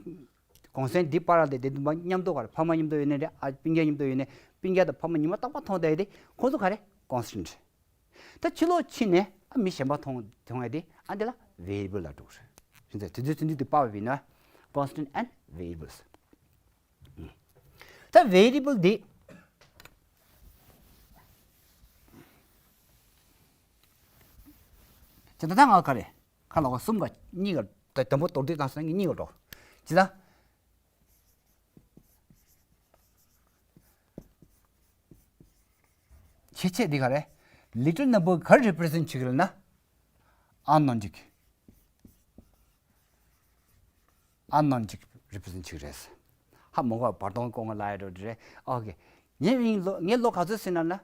གོང་སེང་འདི་པར་ལ་བསྡད་དེ་མཉམ་དུ་ག་རེ། ཕ་མ་མཉམ་དུ་ཡོད་ནའི་རེད། ཨ། སྤུན་ཀྱག་མཉམ་དུ་ཡོད་ནའི་སྤུན་ཀྱག་དང་ཕ་མ་ཉི་མ་རྟག་པར་མཐོང་བསྡད་དེ་ཁོང་ཚོ་ག་རེ། constant རེད། ད་ཕྱི་ལོགས་ཕྱིན་ནས་ཨ་མི་གཞན་པ་མཐོང་མཐོང་ཡ་དེ་ཨ་འདི་ལ་variable ལབ་འགྲོ་གི་རེད། དེ་ཚོ་དེ་ཚོ་དེ་འདྲ་དེ་པར་བ་ཡིན་ན་constant and variables། ད་variable འདི་ད་ད་ང་ག་རེ། ཁ་ལོག་ག་གསུམ་ག་གཉིས་ག་ད་དང་པོ་མདོར་བསྡུས་བཏང་སོང་ན་གཉིས་ག་འགྲོ། ཇི་ལྟར། ཁྱད་ཆོས་འདི་ག་རེ། little number ག་རེ་represent བྱེད་ཀྱི་ལབ་ན། unknown ཅིག unknown ཅིག་represent བྱེད་ཀྱི་རེད། ཧ་མ་གོ་བར་སྟོང་སྐོང་ལ་ཡ་འགྲོ་འདི་རེད། ཨོ་ཁེ། ངས་ངའི་ལོ་ངའི་ལོ་ག་ཚོད་ཟིན་ན་ན།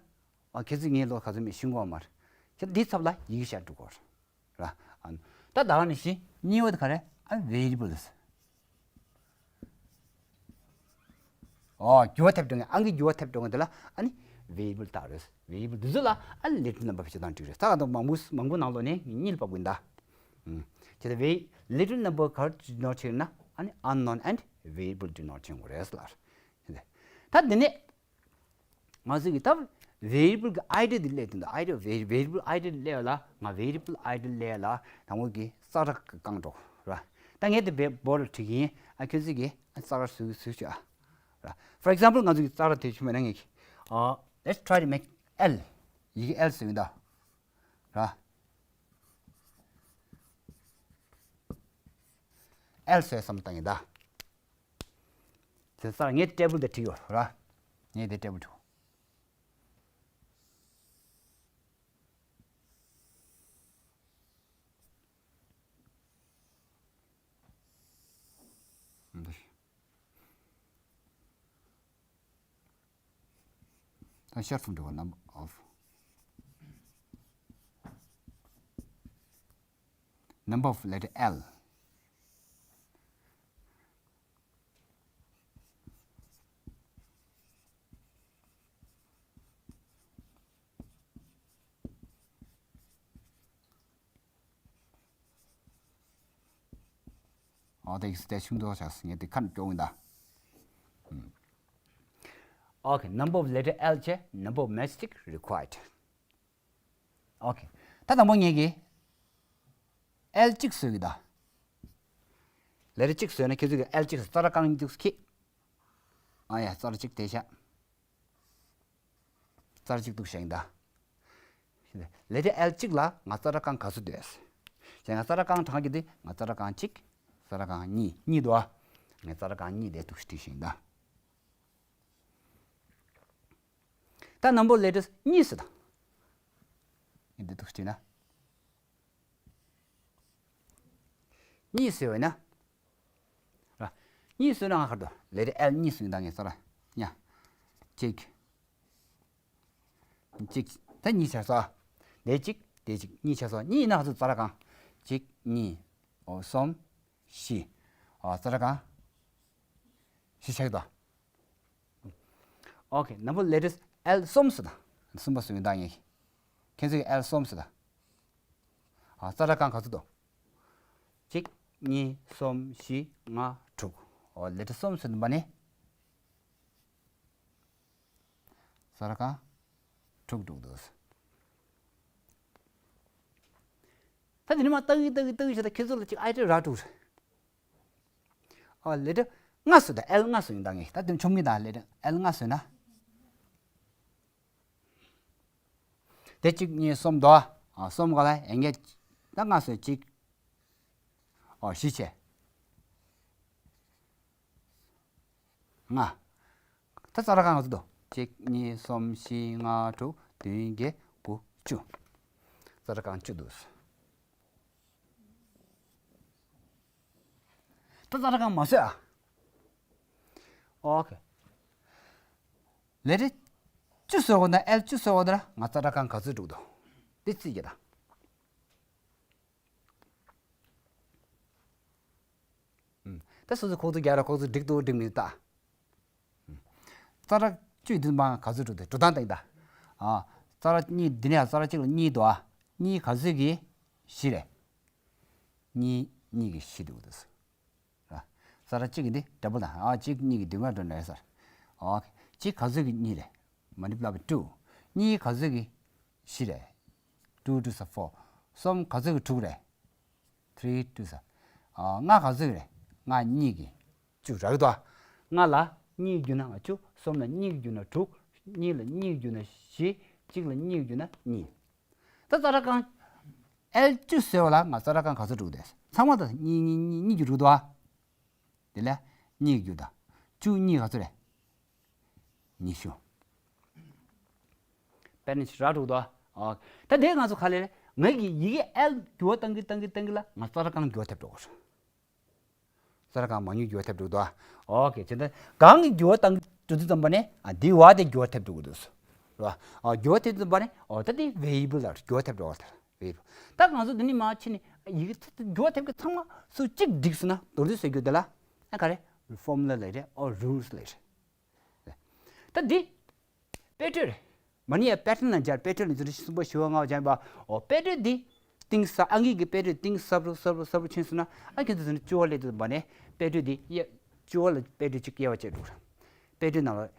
ཨ། ཁྱེད་ཚོས་ངའི་ལོ་ག་ཚོད་མེད་ཤེས་གོ་མ་རེད། ཁྱེད་འདིའི་ཚབ་ལ་ཡི་གེ་བཞག་འགྲོ་གོ་ར། ཨ། ད་ད་ག་ནང་བཞིན་གཉིས་པ་དེ་ག་རེ། ཨ། variables། ཨོ། འགྱུར་བ་ཐེབས་འགྲོ་མཁན། ཨང་ཀི་འགྱུར་བ་ཐེབས་འགྲོ་མཁན་དེ་ལ་ཨ་ནི་variable བཏགས་རེད། variable འདི་ཚོ་ལ་ཨ་ནི་little number བྱེད་སྟངས་འགྲིག་རེད། ས་ག་དང་མང་པོ་མང་པོ་ནང་ལོགས་ནས་གཉིས་ལ་ཕབ་དགོས་ད། ཨུམ། ཁྱེད་ཚོ་བའི་little number ག་རེ་བྱེད་ནོར་བྱེད་ན་ཨ་ནི་unknown and variable བྱེད་ནོར་བྱེད་དགོས་རེད་ལ། ད་འདི་ནས། ང་ཚོས་ཀྱི་ད་variable གི་idea འདི་སླེབས་དུས་ད། idea vari- variable idea འདི་སླེབས་ལ། ང་variable idea སླེབས་ལ་དང་པོ་གི་ཙག་སྒྲ་གི་བཀང་འགྲོ་ར། ད་ངས་དེ་བའི་board ལ་བྲིས་ཀྱི་ཡིན། ཨ། ཁྱོད་ཚོས་ཀྱི་ཙག་སྒྲ་བཟོས་བཟོས་བྱོས་ཨ། ར། For example ང་ཚོས་ཀྱི་ཙག་སྒྲ་དེ་བྱུང་བས་ན་ངས་ཀྱི། ཨ། let's try to make L། ཡི་གེ་L བཟོས་ཡིན་ད། ར། L བཟོས་བསམ་བཏང་ཡིན་ད། དེ་ལྟར་ངས་table དེ་བྲིས་ཡོད་ར། ངས་དེ་table བྲིས། འདི། Short form འགྲོ། Number of, number of letter L. ཨོ་དེ་དེ་ཆུང་དུ་ཆགས་སོང་། ངས་དེ་ཁ་ནས་སྐྱོར་གི་ཡིན་ད། Okay, number of letter L བྱས། Number of matchstick required. Okay, ད་དང་པོ་ངས་ཀྱི་L གཅིག་བཟོས་གི་ད། Letter གཅིག་བཟོས་ན་ཁྱེད་ཚོས་ཀྱི་L གཅིག་བཟོས། རྩ་ར་རྐང་གཉིས་འདུག་ཁྱེད། ཨ་ཡ། རྩ་ར་གཅིག་དེ་བཞག་རྩ་ར་གཅིག་འདུག་བཞག་ཡིན་ད། Letter L གཅིག་ལ་ང་རྩ་ར་རྐང་ག་ཚོད་འདུག་ཟེར། ང་རྩ་ར་རྐང་གྲངས་ཀྱི་དེ། ང་རྩ་ར་རྐང་གཅིག་རྩ་ར་རྐང་གཉིས། གཉིས་འདུག་ཨ། ངས་རྩ་ར་རྐང་གཉིས་དེ་འདུག་བྲིས་བཞག་ཡིན་ད། ད་number of letters གཉིས་ཟེར་ད། ངས་འདི་འདུག་བྲིས་ན། གཉིས་ཟེར་བས་ན། ར། གཉིས་ཟེར་ན་ང་གར་དུ་letter L གཉིས་ཟེར་ཡིན་ད། ངས་རྩ་ར་ཡ། གཅིག་གཅིག་ད་གཉིས་ཆགས་སོང་། དེ་གཅིག་དེ་གཅིག་གཉིས་ཆགས་སོང་། གཉིས་ཡིན་ན་ང་ཚོ་རྩ་ར་རྐང་། གཅིག་གཉིས། ཨོ་གསུམ། བཞི། ཨོ་རྩ་ར་རྐང་བཞི་ཆགས་ཀྱི་འདུག Okay, number of letters L གསུམ་ཟེར་ད། གསུམ་པ་ཟེར་ཡིན་ད་ངས། ཁྱེད་ཚོས་L གསུམ་ཟེར་ད། ཨོ་རྩ་ར་རྐང་ག་ཚོད་འདུག་གཅིག་གཉིས། གསུམ། བཞི། ལྔ། དྲུག་ཨོ་letter གསུམ་ཟེར་ཡིན་པ་ནི། རྩ་ར་རྐང་དྲུག་འདུག་འདུག་ད་དེ་ནས་མར་ལྟ་གི་ལྟ་གི་ལྟ་གི་བྱས་ད་ཁྱེད་ཚོ་ལ་ཅིག་ཨའི་ཌི་ཡ་རག་འགྲོ་གི་རེད། ཨོ་letter ལྔ་ཟེར་ད། L ལྔ་ཟེར་ཡིན་ད་ངས། ད་དེ་ཆོམ་གི་ད། Letter L ལྔ་ཟེར་ན། དེ་གཅིག་གཉིས། གསུམ་འདུག་ཨ། གསུམ་ག་ལ་ཡན་གྱི་ད་ལྔ་ཟེར། གཅིག་ཨོ་བཞི་བྱས། ལྔ། ད་རྩ་ར་རྐང་ག་ཚོད་འདུག་གཅིག་གཉིས། གསུམ། བཞི། ལྔ། དྲུག་བདུན། བརྒྱད། དགུ། བཅུ། རྩ་ར་རྐང་བཅུ་འདུག་ད་རྩ་ར་རྐང་མ་བཟོས་ཨ། Okay, letter བཅུ་བཟོས་གོ་ན། L བཅུ་བཟོས་གོ་ན་ང་རྩ་ར་རྐང་ག་ཚོད་འགྲོ་གི་འདུག་དེ་རྩིས་རྒྱག་ད། ད་སོ་སོ་ཁོག་ཚོད་རྒྱག་ར། ཁོག་ཚོད་འགྲིག་འདུག་འགྲིག་མི་འདུག་ལྟ། རྩ་ར་བཅུ་འདི་མ་ག་ཚོད་འགྲོ་དེ་འགྲོ་སྟངས་ལྟ་ཡིན་ད། ཨ། རྩ་ར་གཉིས། འདི་ནས་རྩ་ར་གཅིག་ལ་གཉིས་འདུག་ཨ། གཉིས་ག་ཚོད་ཀྱི་བཞི་རེད། གཉིས་གཉིས་ཀྱི་བཞི་འདུག་དེ། ར། རྩ་ར་གཅིག་གི་འདི་double ད། ཨ། གཅིག་གཉིས་ཀྱི་བདུན་མ་འགྲོ་ནས་ཟེར། ཨོ་ཁེ། གཅིག་ག་ཚོད་ཀྱི་གཉིས་རེད། Multiply by two. གཉིས་ག་ཚོད་ཀྱི་བཞི་རེད། Two twos are four. གསུམ་ག་ཚོད་ཀྱི་དྲུག་རེད། Three twos are། ཨ། ལྔ་ག་ཚོད་ཀྱི་རེད། ལྔ་གཉིས་ཀྱི་བཅུ་རག་གི་འདུག་ཨ། ལྔ་ལ་གཉིས་བསྒྱུར་ན་བཅུ། གསུམ་ལ་གཉིས་བསྒྱུར་ན་དྲུག་གཉིས་ལ་གཉིས་བསྒྱུར་ན་བཞི། གཅིག་ལ་གཉིས་བསྒྱུར་ན་གཉིས། ད་རྩ་ར་རྐང་L བཅུ་ཟེར་བ་ལ་ང་རྩ་ར་རྐང་ག་ཚོད་འགྲོ་གི་འདུག་ཚང་མ་ད་གཉིས་གཉིས་གཉིས་གཉིས་ཀྱི་རུ་འདུག་ཨ། དེ་ལ་གཉིས་ཀྱི་རྒྱུ་ད། བཅུ་གཉིས་ག་ཚོད་རེད། ཉི་ཤུ། དཔེར་ན་ཞིག་རག་འགྲོ་གི་འདུག་ཨ། ད་དེ་ང་ཚོ་ག་ལེར་ངའི་གི་ཡི་གེ་L འགྱུར་བ་གཏང་གི་གཏང་གི་གཏང་གི་ལ་ང་རྩ་ར་རྐང་འགྱུར་བ་ཐེབས་འགྲོ་གི་རེད། རྩ་ར་རྐང་མང་ཉུང་འགྱུར་བ་ཐེབས་འགྲོ་གི་འདུག་ཨ། ཨོ་ཁེ། བྱས་ཙང་གང་གི་འགྱུར་བ་གཏང་གི་འགྲོ་དུས་ཙམ་པ་ནས། ཨ། འདི་བ་དེ་འགྱུར་བ་ཐེབས་འགྲོ་གི་འདུག་ཟེར། རེད་བ། ཨ། འགྱུར་བ་ཐེབས་དུས་ཙམ་པ་ནས། ཨོ་ད་དེ་variable ལ་འགྱུར་བ་ཐེབས་འགྲོ་གི་རེད། Variable། ད་ང་ཚོ་འདི་ནས་མར་ཕྱིན་ནས་ཡི་གེ་ཚ་འགྱུར་བ་ཐེབས་ཀྱི་ཚང་མ་སུ་གཅིག་འགྲིག་སོང་ན། མདོར་བསྡུས་ཟེར་རྒྱུ་དེ་ལ་ཨ་ག་རེ། Formula ལབ་རེད། ཨོ་rules ལབ་རེད། ད་འདི་དཔེ་སྤྲོད་རེད། མ་ནི་ཡ་pattern ལ་སྦྱར། དཔེ་སྤྲོད་ལ་འཛིན་གྲྭ་གསུམ་པ་བཞི་པ་ལྔ་པ་སྦྱར་བ། ཨོ་དཔེ་སྤྲོད་འདི་གཏིང་ཟབ། ཨང་ཀི་གི་དཔེ་སྤྲོད་གཏིང་ཟབ་རུ་ཟབ་རུ་ཟབ་རུ་ཕྱིན་སོང་ན། ཨ་ཁྱེད་ཚོ་ཟེར་ན་བཅུ་པ་སླེབས་དུས་ཙམ་པ་ནས་དཔེ་སྤྲོད་འདི་དབྱེ། བཅུ་པ་ལ་དཔེ་སྤྲོད་གཅིག་དབྱེ་བ་བྱས་འགྲོ་རེད། དཔེ་སྤྲོད་ནང་ལ།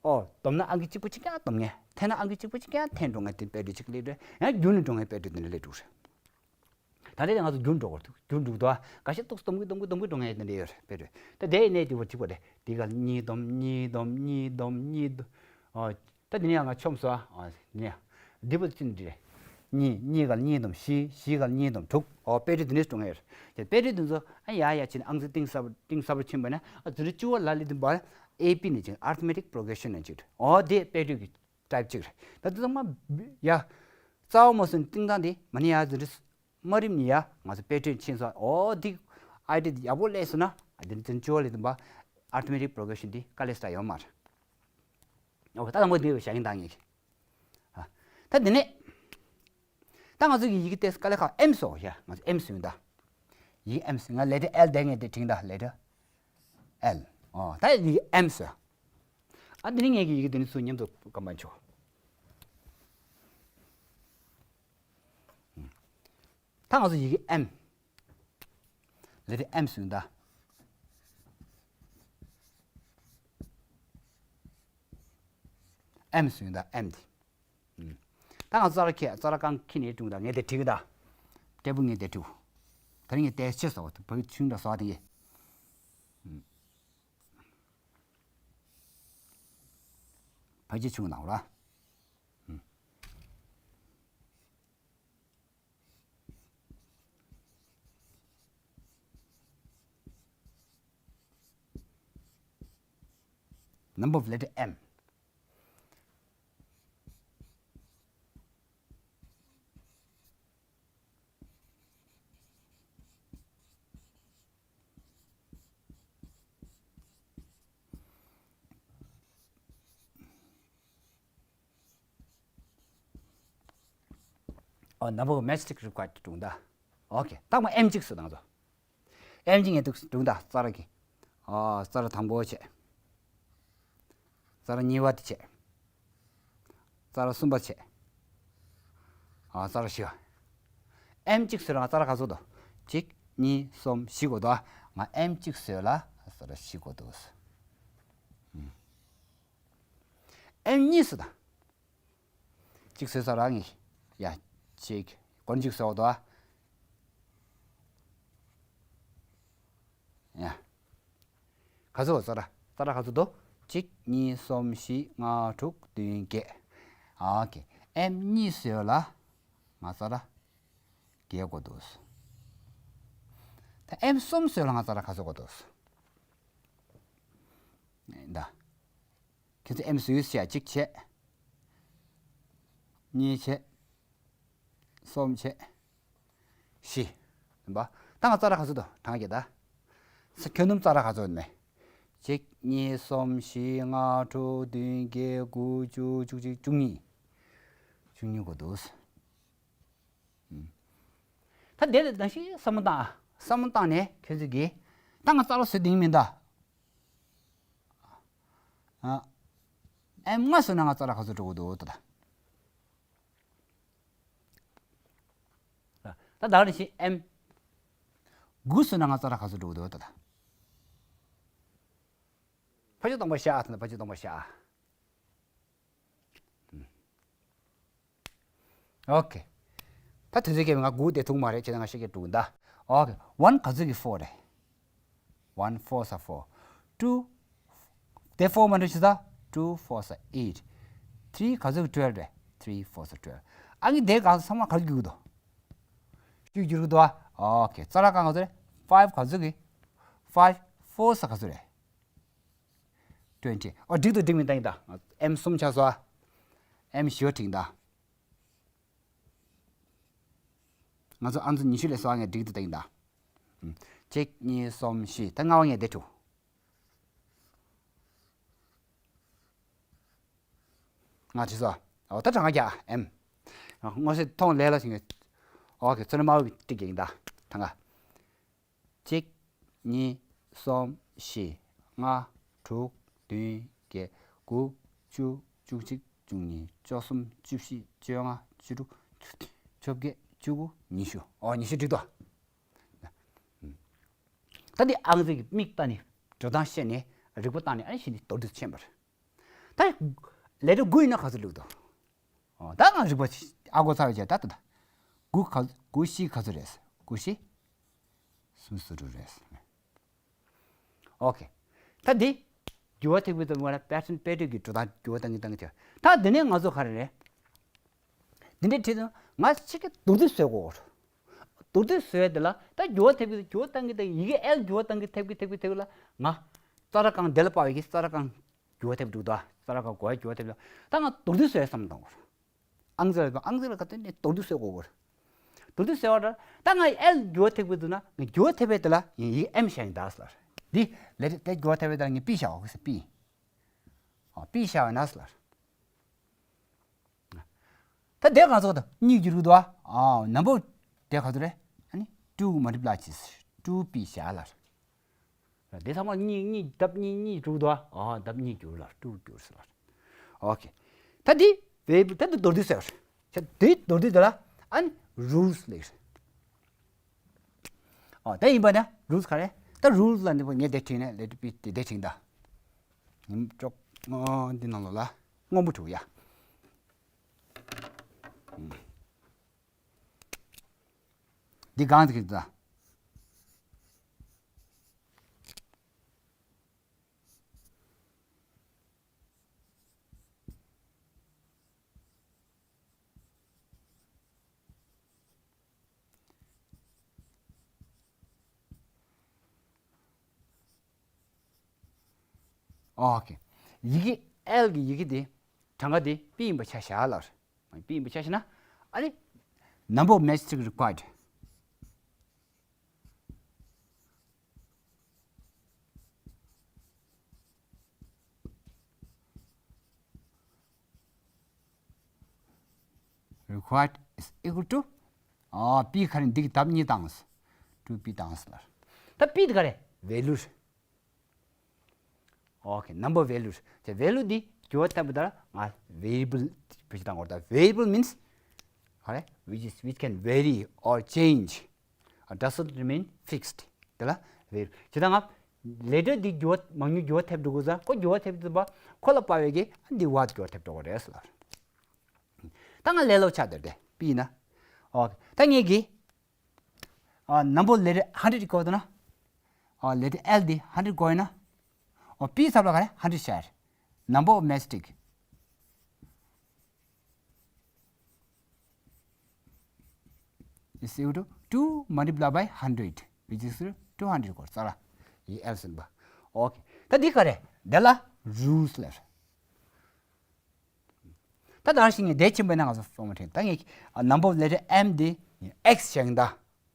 ཨོ། བསྡོམས་ན་ཨང་ཀི་གཅིག་པོ་གཅིག་རྐྱང་བསྡོམས་མཁན། འཐེན་ན་ཨང་ཀི་གཅིག་པོ་གཅིག་རྐྱང་འཐེན་འགྲོ་མཁན་དེ་དཔེ་སྤྲོད་གཅིག་སླེབས་འགྲོ། ཡང་བསྒྱུར་ནས་འགྲོ་མཁན་དཔེ་སྤྲོད་དེ་འདྲ་སླེབས་འགྲོ་རེད། ད་ལྟ་ང་ཚོ་བསྒྱུར་འགྲོ་གི་རེད། བསྒྱུར་འགྲོ་གི་འདུག་ཨ། འགའ་ཤས་ཏོག་ཙམ་སྡོམ་གི་སྡོམ་གི་སྡོམ་གི་འགྲོ་མཁན་དེ་འདྲ་ཡོད་རེད། དཔེ་སྤྲོད་ད་དེ་ཡིན་ནའི་དེ་བ་གཅིག་པ་རེད། དེ་ག་ལ་གཉིས་སྡོམ། གཉིས་སྡོམ། གཉིས་སྡོམ། གཉིས་སྡོམ། ཨོ། ད་དེ་ནས་ཡང་ང་ཆོམས་སོང་ཨ། ཨ་ནི་འདི་པོ་ཅི་འདྲ་རེད། གཉིས། གཉིས་ག་ལ་གཉིས་སྡོམ་བཞི། བཞི་ག་ལ་གཉིས་སྡོམ་དྲུག་ཨོ་དཔེ་སྤྲོད་འདི་ནས་འགྲོ་མཁན་ཡོད་རེད། དེ་དཔེ་སྤྲོད་འདི་ཚོ་ཨ་ཡ་ཡ་བྱས་ནས་ཨང་ཀི་གཏིང་ཟབ་གཏིང་ཟབ་རུ་ཕྱིན་པ་ན། ཨ་འཛིན་གྲྭ་བཅུ་པ་ལ་སླེབས་དུས་ཨེ་པི་ནས་ཅིག་arithmetic progression ནས་ཅིག་རེད། ཨོ་དེ་དཔེ་སྤྲོད་ཀྱི་type གཅིག་རེད། ད་དེ་ཚང་མ་ཡ་རྩ་བ་མ་ཟིན་གཏིང་སྟངས་དེ་མ་ནི་ཡ་འཛིན་གྲྭ་དམའ་རིམ་ནས་ཡ་ང་ཚོ་དཔེ་སྤྲོད་ཕྱིན་སོང་། ཨོ་འདི་ཨའི་ཌི་ཡ་དེ་ཡག་པོ་སླེབས་སོང་ན། ཨ་འདི་ནས་འཛིན་གྲྭ་བཅུ་པ་སླེབས་དུས་arithmetic progression འདི་དཀའ་ལས་ས་ཡོད་མ་རེད། ཨོ་ད་དང་པོ་འདི་བཞག་ཡིན་ད་ངེད་ཀྱི། ཨ། ད་འདི་ནས། ད་ང་ཚོ་གི་ཡི་གེ་དེ་དཀའ་ལས་ཁག་M་བཟོ་ཡ། ང་ཚོ་M་བཟོ་ཡིན་ད། ཡི་གེ་M་བཟོ། ང་letter L་དེ་ངས་དེ་བྲིས་ད་letter L། ཨོ་ད་ཡི་གེ་M་བཟོ། ཨ་འདི་ནི་ངེད་ཀྱི་ཡི་གེ་འདི་ནི་ཚུར་མཉམ་དུ་སྐམ་པ་ཆོག་ད་ང་ཚོ་ཡི་གེ་M། letter M་བཟོ་ཡིན་ད། M་བཟོ་ཡིན་ད་M་དེ། ད་ང་ཙ་ར་ཁྱེད་ཙ་ར་གང་ཁྱི་ནས་བྲུང་ད་ངས་དེ་བྲིས་ད། སྐྱ་བུ་ངས་དེ་བྲིས། ད་རིང་ངས་དེ་ཆེ་ཟ་བ་དེ་བ་ཆུང་འདྲ་ཟ་བ་དེ་ཡེ། བ་ཆེ་ཆུང་ནང་ར། Number of letter M. ཨོ་number of matchstick required་བྲུང་ད། ཨོ་ཁེ། ད་ང་M་གཅིག་བཟོ་དང་ཚོ། M་གཅིག་ངས་འདུག་བྲུང་ད་ཙ་ར་གི། ཨ་ཙ་ར་དང་པོ་བྱས། ཙ་ར་གཉིས་པ་དེ་བྱས། ཙ་ར་གསུམ་པ་བྱས། ཨ་ཙ་ར་བཞི་པ། M་གཅིག་བཟོས་ལ་ང་ཙ་ར་ག་ཚོད་དོ། གཅིག་གཉིས་གསུམ་བཞི་དགོས་དོ། ང་M་གཅིག་བཟོས་ལ་ཙ་ར་བཞི་དགོས་འདུག་ཨ་M་གཉིས་བཟོ་དང་། གཅིག་བཟོས་ས་རང་གི། ཡ། གཅིག་སྒོར་གཅིག་བཟོས་འདུག་ཨ། ཡ། ག་ཚོད་ཙ་ར། ཙ་ར་ག་ཚོད་འདུག་གཅིག་གཉིས་གསུམ་བཞི་ལྔ་དྲུག་བདུན་བརྒྱད། ཨ་ཀེ། M་གཉིས་བཟོས་ལ། ང་ཙ་ར། བརྒྱད་དགོས་འདུག་ད་M་གསུམ་བཟོས་ལ་ང་ཙ་ར་ག་ཚོད་དགོས་འདུག་ད། ཁྱེད་ཚོ་M་བཟོས་ཤག་གཅིག་བྱས། གཉིས་བྱས། གསུམ་བྱས། བཞི། ཡིན་པ། ད་ང་ཙ་ར་ག་ཚོད་དོ་གྲངས་ཀྱི་ད། ས་ཁྱོན་བསྡོམས་ཙ་ར་ག་ཚོད་ནས། གཅིག་གཉིས་གསུམ་བཞི་ལྔ་དྲུག་བདུན་བརྒྱད་དགུ་བཅུ་བཅུ་གཅིག་བཅུ་གཉིས། བཅུ་གཉིས་དགོས་འདུག་ད་དེ་ནང་བཞིན་བསམ་བློ་བཏང་ཨ། བསམ་བློ་བཏང་ནས་ཁྱོད་ཚོས་ཀྱིས། ད་ང་ཙ་ར་བཟོས་དེ་ཡིན་མིན་ད། ཨ། M་ལྔ་བཟོས་ན་ང་ཙ་ར་ག་ཚོད་འགྲོ་གི་འདུག་ད། ད་ད་ནང་བཞིན་M་དགུ་བཟོས་ན་ང་ཙ་ར་ག་ཚོད་འགྲོ་གི་འདུག་ད། ཕ་ཆོས་སྟོང་པ་བཞག་ཨ། ད་ཕ་ཆོས་སྟོང་པ་བཞག་ཨ། ཨོ་ཁེ། ད་དུས་ཚོད་སྐྱེལ་བའི་ང་དགུ་དེ་ཐུག་མ་རེད་བྱས་ན་ང་ཤེས་ཀྱི་འདུག་ད། ཨོ་ཁེ། One་ག་ཚོད་ཀྱི་four་རེད། One four་ས་four། Two་དེ་four་མ་འགྲོ་ཤི་ས། Two four་ས་eight། Three་ག་ཚོད་ཀྱི་twelve་རེད། Three four་ས་twelve། ཨ་ནི་དེ་གང་ཚང་མ་ག་ཚོད་རྒྱུག་གི་འདུག་ཤུགས་རྒྱུག་གི་འདུག་ཨ། ཨོ་ཁེ། ཙ་ར་གང་ག་ཚོད་རེད། Five་ག་ཚོད་ཀྱི། Five four་ས་ག་ཚོད་རེད། Twenty། ཨོ་འགྲིག་འདུག་འགྲིག་མིན་ད་ཡིན་ད། M་གསུམ་ཆགས་སོང་ཨ། M་བཞི་འགྲིག་ད། ང་ཚོ་ཨང་ཚོ་ཉི་ཤུ་ལས་སོང་ངས་འགྲིག་འདུག་ད་ཡིན་ད། གཅིག་གཉིས་གསུམ་བཞི་ད་ལྔ་པ་ངས་དེ་འགྲིག་ང་བྲིས་སོ། ཨོ་ད་གྲངས་ཀ་རྒྱག M། ངོ་ཤེས་མཐོང་ལས་ལ་ཞིག་ངས། ཨོ་ཁེ། ཚོ་ནི་དམར་པོ་ཏིག་ཡིན་ད། གྲངས་ཀ་གཅིག་གཉིས། གསུམ། བཞི། ལྔ། དྲུག་བདུན། བརྒྱད། དགུ། བཅུ། བཅུ་གཅིག་བཅུ་གཉིས། བཅུ་གསུམ། བཅུ་བཞི། བཅོ་ལྔ། བཅུ་དྲུག་བཅོ་བརྒྱད། བཅུ་དགུ་ཉི་ཤུ། ཨོ་ཉི་ཤུ་འགྲིག་འདུག་ད་འདི་ཨང་རྩིས་ཀྱི་མིག་བལྟས་ནས་འགྲོ་སྟངས་ཤེས་ནས་རིག་པ་བཏང་ནས་ཨ་ནི་གཞི་ནས་མདོར་བསྡུས་ཕྱིན་པ་རེད། ད་ལེ་ཊར་དགུ་ཡིན་ན་ག་ཚོད་བླུགས་འདུག་ཨོ་ད་ང་རིག་པ་ཨ་གོ་ཚར་བའི་རྗེས་ད་ད་ད་དགུ་ག་དགུ་བཞི་ག་ཚོད་རེད། དགུ་བཞི་སུམ་ཅུ་སོ་དྲུག་རེད། ཨོ་ཁེ། ད་འདི་འགྱུར་བ་ཐེབས་པའི་ཚེ་ང་ལ་པེ་ཊརན་དཔེ་སྟོན་གྱི་འགྲོ་སྟངས་འགྱུར་བ་གཏང་གི་གཏང་གི་ཐེབས། ད་འདི་ནས་ང་ཚོ་ག་རེ་རེད། འདི་འདྲའི་ཁྲིད་དུ་ང་ཕྱི་གི་མདོར་བསྡུས་བཟོས་དགོས། མདོར་བསྡུས་བཟོས་དེ་ལ་ད་འགྱུར་བ་ཐེབས་ཀྱི་འགྱུར་བ་གཏང་གི་གཏང་གི་ཡི་གེ་ཨེལ་འགྱུར་བ་གཏང་གི་ཐེབས་ཀྱི་ཐེབས་ཀྱི་ཐེབས་ལ་ང་ཙ་ར་གང་དེ་ལ་དཔག་པའི་གི་ཙ་ར་གང་འགྱུར་བ་ཐེབས་འདུག་ད་ཙ་ར་གང་གོ་ཡ་འགྱུར་བ་ཐེབས་ལ་ད་ང་མདོར་བསྡུས་བཟོས་བསམ་བཏང་དགོས། ཨང་རྩིས་ལ་ཨང་རྩིས་ལ་ག་དོན་ནས་མདོར་བསྡུས་བཟོས་དགོས། མདོར་བསྡུས་བཟོས་པ་ད་ད་ང་ཨེལ་འགྱུར་བ་ཐེབས་ཀྱི་འདུག་ན་ང་འགྱུར་བ་ཐེབས་པའི་དེ་ལ་ཡི་གེ་ཨེམ་བཞག་ཡིན་ད་ཟེར་ལ། འདི་ལེ་ཊར་དེ་འགྱུར་བ་ཐེབས་པའི་དེ་ལ་ངས་པི་བཞག་འོ་གི་ཟེར་པི། ཨ་པི་བཞག་ཡོད་ན་ཟེར་ལ། ད་དེ་ག་ཚོད་དང་གཉིས་བསྒྱུར་གི་འདུག་ཨ། ཨ། ནམ་བར་དེ་ག་ཚོད་རེད། ཨ་ནི་two multiply བྱས། two P བཞག་ལ། དེ་ཚང་མ་གཉིས་གཉིས་ལྡབ་གཉིས་གཉིས་འགྲོ་གི་འདུག་ཨ། ཨ། ལྡབ་གཉིས་བསྒྱུར་ལ། two བསྒྱུར་ཟེར་ལ། ཨོ་ཁེ། ད་འདི་བེ་ད་འདི་མདོར་བསྡུས་ཟེར། ད་འདི་མདོར་བསྡུས་དེ་ལ་ཨ་ནི་rules ལེགས། ཨོ། ད་ཡིན་པ་ན་rules ག་རེ། ད་rules ལ་འདི་པོ་ངས་དེ་བྲིས་ནས་let it be དེ་དེ་བྲིས་ད། ཉིན་ཅོག་ཨོ། འདི་ནང་ལོགས་ལ་སྔོན་པོ་བྲིས་ཡ། འདི་གང་ཟེར་གྱི་འདུག་ད། ཨོ་ཁེ། ཡི་གེ་L གི་ཡི་གེ་དེ་གྲངས་ཀ་དེ་P ཡིན་པ་ཆ་བཞག་ལ། P ཡིན་པ་ཆ་བཞག་ན། ཨ་ནི་number of matchstick required required is equal to ཨ། P ག་རེ། འདི་གི་ལྡབ་གཉིས་བཏང་། two P བཏང་ལ། ད་P དེ་ག་རེ། value རེད། ཨོ་ཁེ། number value རེད། དེ་value འདི་འགྱུར་བ་ཐེབས་པ་དང་ང་variable བེད་སྤྱོད་བཏང་དགོས་རེད། ད་variable means ག་རེ། which is which can vary or change, doesn't remain fixed དེ་ལ་variable། ཇི་ལྟར་ང་letter འདི་འགྱུར་བ་མང་ཉུང་འགྱུར་བ་ཐེབས་འགྲོ་གི་ཟེར། ཁོ་འགྱུར་བ་ཐེབས་ཀྱི་འདུག་པ། ཁོ་ལ་དཔག་པའི་གི་འདི་བ་འགྱུར་བ་ཐེབས་འགྲོ་གི་རེད་ཟེར་ལ། ད་ང་ལས་སླ་པོ་ཆགས་བསྡད་དེ་P ཡིན་ན། ཨོ་ད་ངས་གི་ཨ། number letter hundred དགོས་འདུག་ན། ཨ། letter L འདི་hundred དགོས་ཡིན་ན། ཨོ། P ཚབ་ལ་ག་རེ། hundred བཞག number of matchstick is equal to two multiply by hundred, which is two hundred དགོས་ཙ་ར། ཡི་L ཟིན་པ། ཨོ་ཁེ། ད་འདི་ག་རེ། འདི་ལ་rules ལབ། ད་ད་ཞིག་ངས་འདས་ཕྱིན་པའི་ནང་ང་ཚོ་སོང་མ་དྲན། ད་ངས་number of letter M འདི་X བཞག་ཡིན་ད།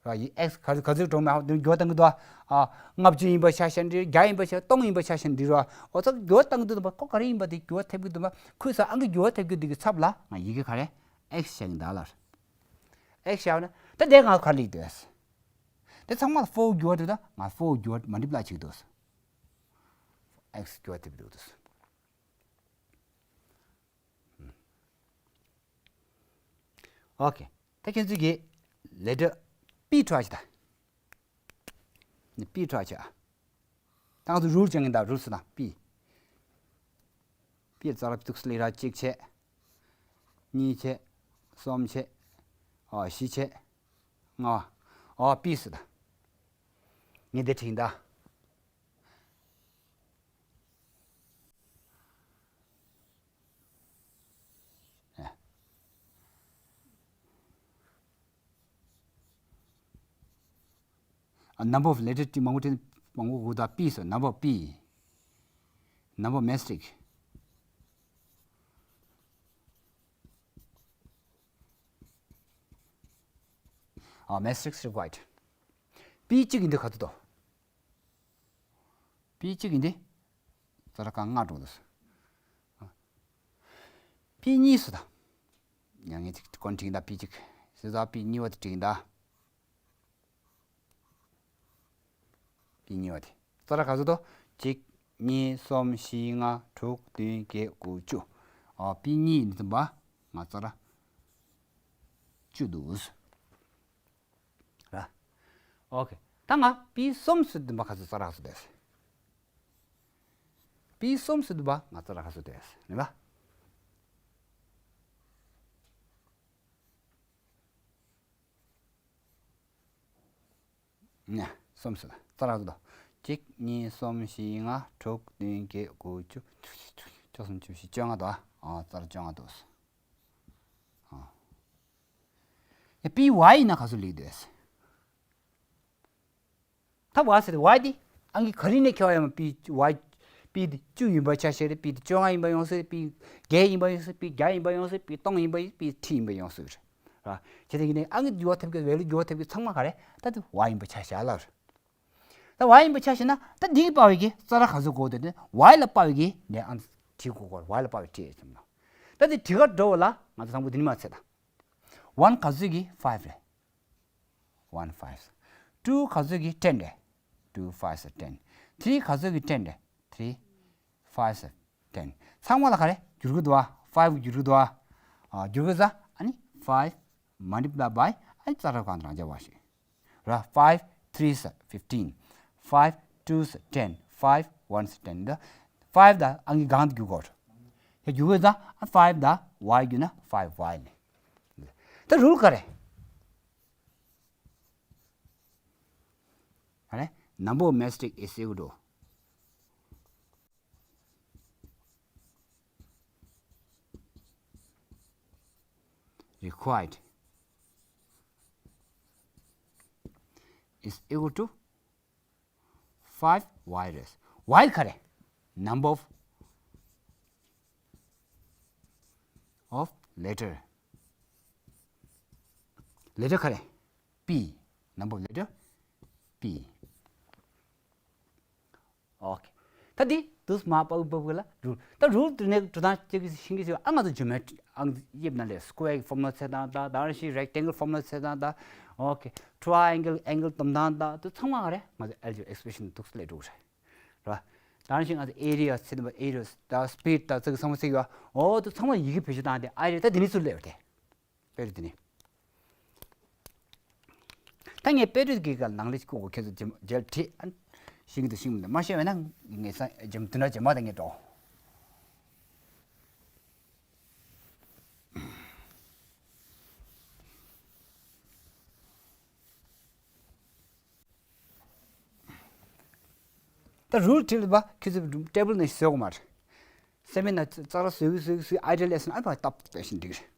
ར། ཡི་X ག་ཚོད་ག་ཚོད་འགྲོ་མེད་ཨ། འདི་འགྱུར་བ་གཏང་གི་འདུག་ཨ། ལྔ་བཅུ་ཡིན་པ་ཆ་བཞག་འདི། བརྒྱ་ཡིན་པ་ཆ། སྟོང་ཡིན་པ་ཆ་བཞག་འདི་ར། ཨོ་ཙག་འགྱུར་བ་གཏང་གི་འདུག་པ། ཁོ་ག་རེ་ཡིན་པ་དེ་འགྱུར་བ་ཐེབས་ཀྱི་འདུག་པ། ཁོས་ས་ཨང་གི་འགྱུར་བ་ཐེབས་ཀྱི་འདུག་གི་ཚབ་ལ་ང་ཡི་གེ་ག་རེ། X བཞག་ཡིན་ད་ལ། X བཞག་ན་ད་དེ་ང་ག་རེ་ལེགས་འདུག་དེ་ཚང་མ་four འགྱུར་བ་འདུག་ད་ང་four འགྱུར་བ་multiply བྱེད་ཀྱི་འདུག X འགྱུར་བ་ཐེབས་འདུག་ད། ཨོ་ཁེ། ད་ཁྱེད་ཚོས་ཀྱི་letter P འཕྲོག་བྱེད་ད། P འཕྲོག་བྱེད་ཨ། ད་ང་ཚོ་rules སྦྱང་གིན་ད། rules ད་P། P ཙ་ར་ཏུག་སི་ལི་ར། གཅིག་བྱས། གཉིས་བྱས། གསུམ་བྱས། ཨོ་བཞི་བྱས། ལྔ། ཨོ་P ཟེར་ད། ངས་འདི་བྲིས་ད། ཨ། number of letter T མང་པོ་དེ་མང་པོ་དགོས་ད། P ཟེར། number of P, number of matchstick. ཨ། matchstick required. P གཅིག་ཡིན་དུས་ག་ཚོད་འདུག P གཅིག་ཡིན་དུས་ཙ་ར་ཀ་ལྔ་འགྲོ་འདུག P གཉིས་ཟེར་ད། ཡང་ངས་ཅིག་གོན་བྲིས་ད། P གཅིག་ཟེར་ད། P གཉིས་པ་དེ་བྲིས་ད། P གཉིས་པ་དེ་ཙ་ར་ག་ཚོད་འདུག་གཅིག་གཉིས། གསུམ། བཞི། ལྔ། དྲུག་བདུན། བརྒྱད། དགུ། བཅུ། ཨ། P གཉིས་ཡིན་དུས་ཙམ་པ་ང་ཙ་ར་བཅུ་འདུག་ར། ཨོ་ཁེ། ད་ང་P གསུམ་ཟེར་དུས་ཙམ་པ་ག་ཚོད་ཙ་ར་ག་ཚོད་འདུག P གསུམ་ཟེར་དུས་ཙམ་པ་ང་ཙ་ར་ག་ཚོད་འདུག་ལེན་པ། ནས་གསུམ་ཟེར་ཙ་ར་ག་ཚོད་འདུག་གཅིག་གཉིས། གསུམ། བཞི། ལྔ། དྲུག་བདུན། བརྒྱད། དགུ། བཅུ། བཅུ་གསུམ། བཅུ་བཞི། བཅོ་ལྔ་འདུག་ཨ། ཙ་ར་བཅོ་ལྔ་འདུག་ཨ། ཡ། P Y ཡིན་ན་ག་ཚོད་ལེགས་འདུག་ད་Y ཟེར་ཏེ་Y འདི་ཨང་ཀི་ག་རེ་ནས་འཁྱེར་བ་ཡིན་པ། P Y P འདི་བཅུ་ཡིན་པ་ཆ་བཞག་རེད། P འདི་བཅོ་ལྔ་ཡིན་པ་ཡོང་སྲིད། P བརྒྱད་ཡིན་པ་ཡོང་སྲིད། P བརྒྱ་ཡིན་པ་ཡོང་སྲིད། P སྟོང་ཡིན་པ་ཡོང་སྲིད། P ཁྲི་ཡིན་པ་ཡོང་སྲིད་ར། བྱས་ཙང་ཡིན་ནའི་ཨང་ཀི་འགྱུར་བ་ཐེབས་ཀྱི། value འགྱུར་བ་ཐེབས་ཀྱི་ཚང་མ་ག་རེ། ད་དེ་Y ཡིན་པ་ཆ་བཞག་ལ། ད་Y ཡིན་པ་ཆ་བཞག་ན་ད་འདི་གི་དཔག་པའི་གི་ཙ་ར་ག་ཚོད་དགོས་དེ། ནི་Y ལ་དཔག་པའི་གི་ནས་ཨང་བྲིས་དགོས་གོ། Y ལ་དཔག་པའི་བྲིས་ཙམ་ལ། ད་དེ་བྲིས་ག་འགྲོ་བ་ལ་ང་ཚོ་དང་པོ་འདི་ནས་མར་ཚད་ད། one ག་ཚོད་ཀྱི་five རེད། One five། two ག་ཚོད་ཀྱི་ten རེད། Two five ten། three ག་ཚོད་ཀྱི་ten རེད། Three five ten། ཚང་མ་ལ་ག་རེ་བསྒྱུར་གྱི་འདུག་ཨ། five བསྒྱུར་གྱི་འདུག་ཨ། ཨ། བསྒྱུར་གྱི་ཟ། ཨ་ནི་five multiply by ཨ་ནི་ཙག་སྒྲ་གང་དང་འཇལ་བ་ཞིག་ར། Five threes fifteen། Five twos ten། Five ones ten། ད་five ད་ཨང་ཀི་གང་དུ་བསྒྱུར་དགོས། ཡ་བསྒྱུར་དགོས་ད། ཨ། five ད་y བསྒྱུར་ན་five y ནི། ད་rule ག་རེ། ག་རེ། Number of matchstick is equal to required is equal to five y རེད། y ག་རེ། Number of of letter letter ག་རེ། P number of letter P okay། ད་འདི་དུས་མ་པ་པ་པ་ལ་rule། ད་rule དེ་ནས་འགྲོ་སྟངས་གཅིག་གི་ཤིང་གི་ཞིག་ཨ་ང་ཚོ་geometry ཨང་དབྱིབས་ན་ལས་square formula ཚད་དང་ད་ད་ར་ཤི་rectangle formula ཚད་དང་ད། Okay། triangle angle དོམ་དང་ད་དུ་ཚང་མ་ག་རེ་ང་ཚོ་algebra expression དུག་སླེབས་འགྲོ་གི་རེད། ར། ད་ར་ཤི་ང་ཚོ་area ཚད་དང་area ད་speed ད་ཚིག་ཚང་མ་ཚིག་ཡོད། འོ་དུ་ཚང་མ་ཡི་གེ་བེད་སྤྱོད་བཏང་སྟེ་ཨ་རེ་ད་འདི་ནས་ཚུར་སླེབས་ཏེ། དཔེ་རེད་དེ་ནི། ད་ངས་དཔེ་རེད་ཀྱི་ག་ནང་ལས་ཀྱི་གོ་ཁྱེད་ཚོ་རྗེས་མ་རྗེས་ལ་བྲིས་ཨ། ཤིང་གི་དུ་ཤིང་མི་འདུག་མ་ཤེས་བས་ན་ངས་ས་རྗེས་མ་དུ་འདྲ་རྗེས་མ་དང་ངས་འགྲོ། ད་rule བྲིས་ལ་བ་ཁྱེད་ཚོ་table ནས་བཟོས་གོ་མ་རེད། སེ་མིན་ན་ཙག་ར་བཟོས་གི་བཟོས་གི་བཟོས་ཨའི་ཌི་ཡ་ལས་སོང་ཨ་བ་སྟབས་དཔེ་ཤིང་འགྲིག་རེད།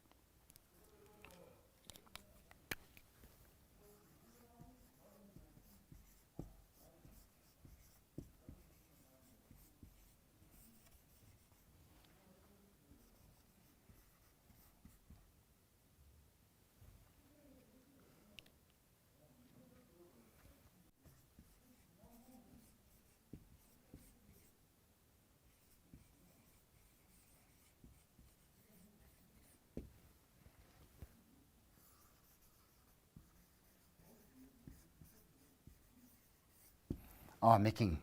ཨ། making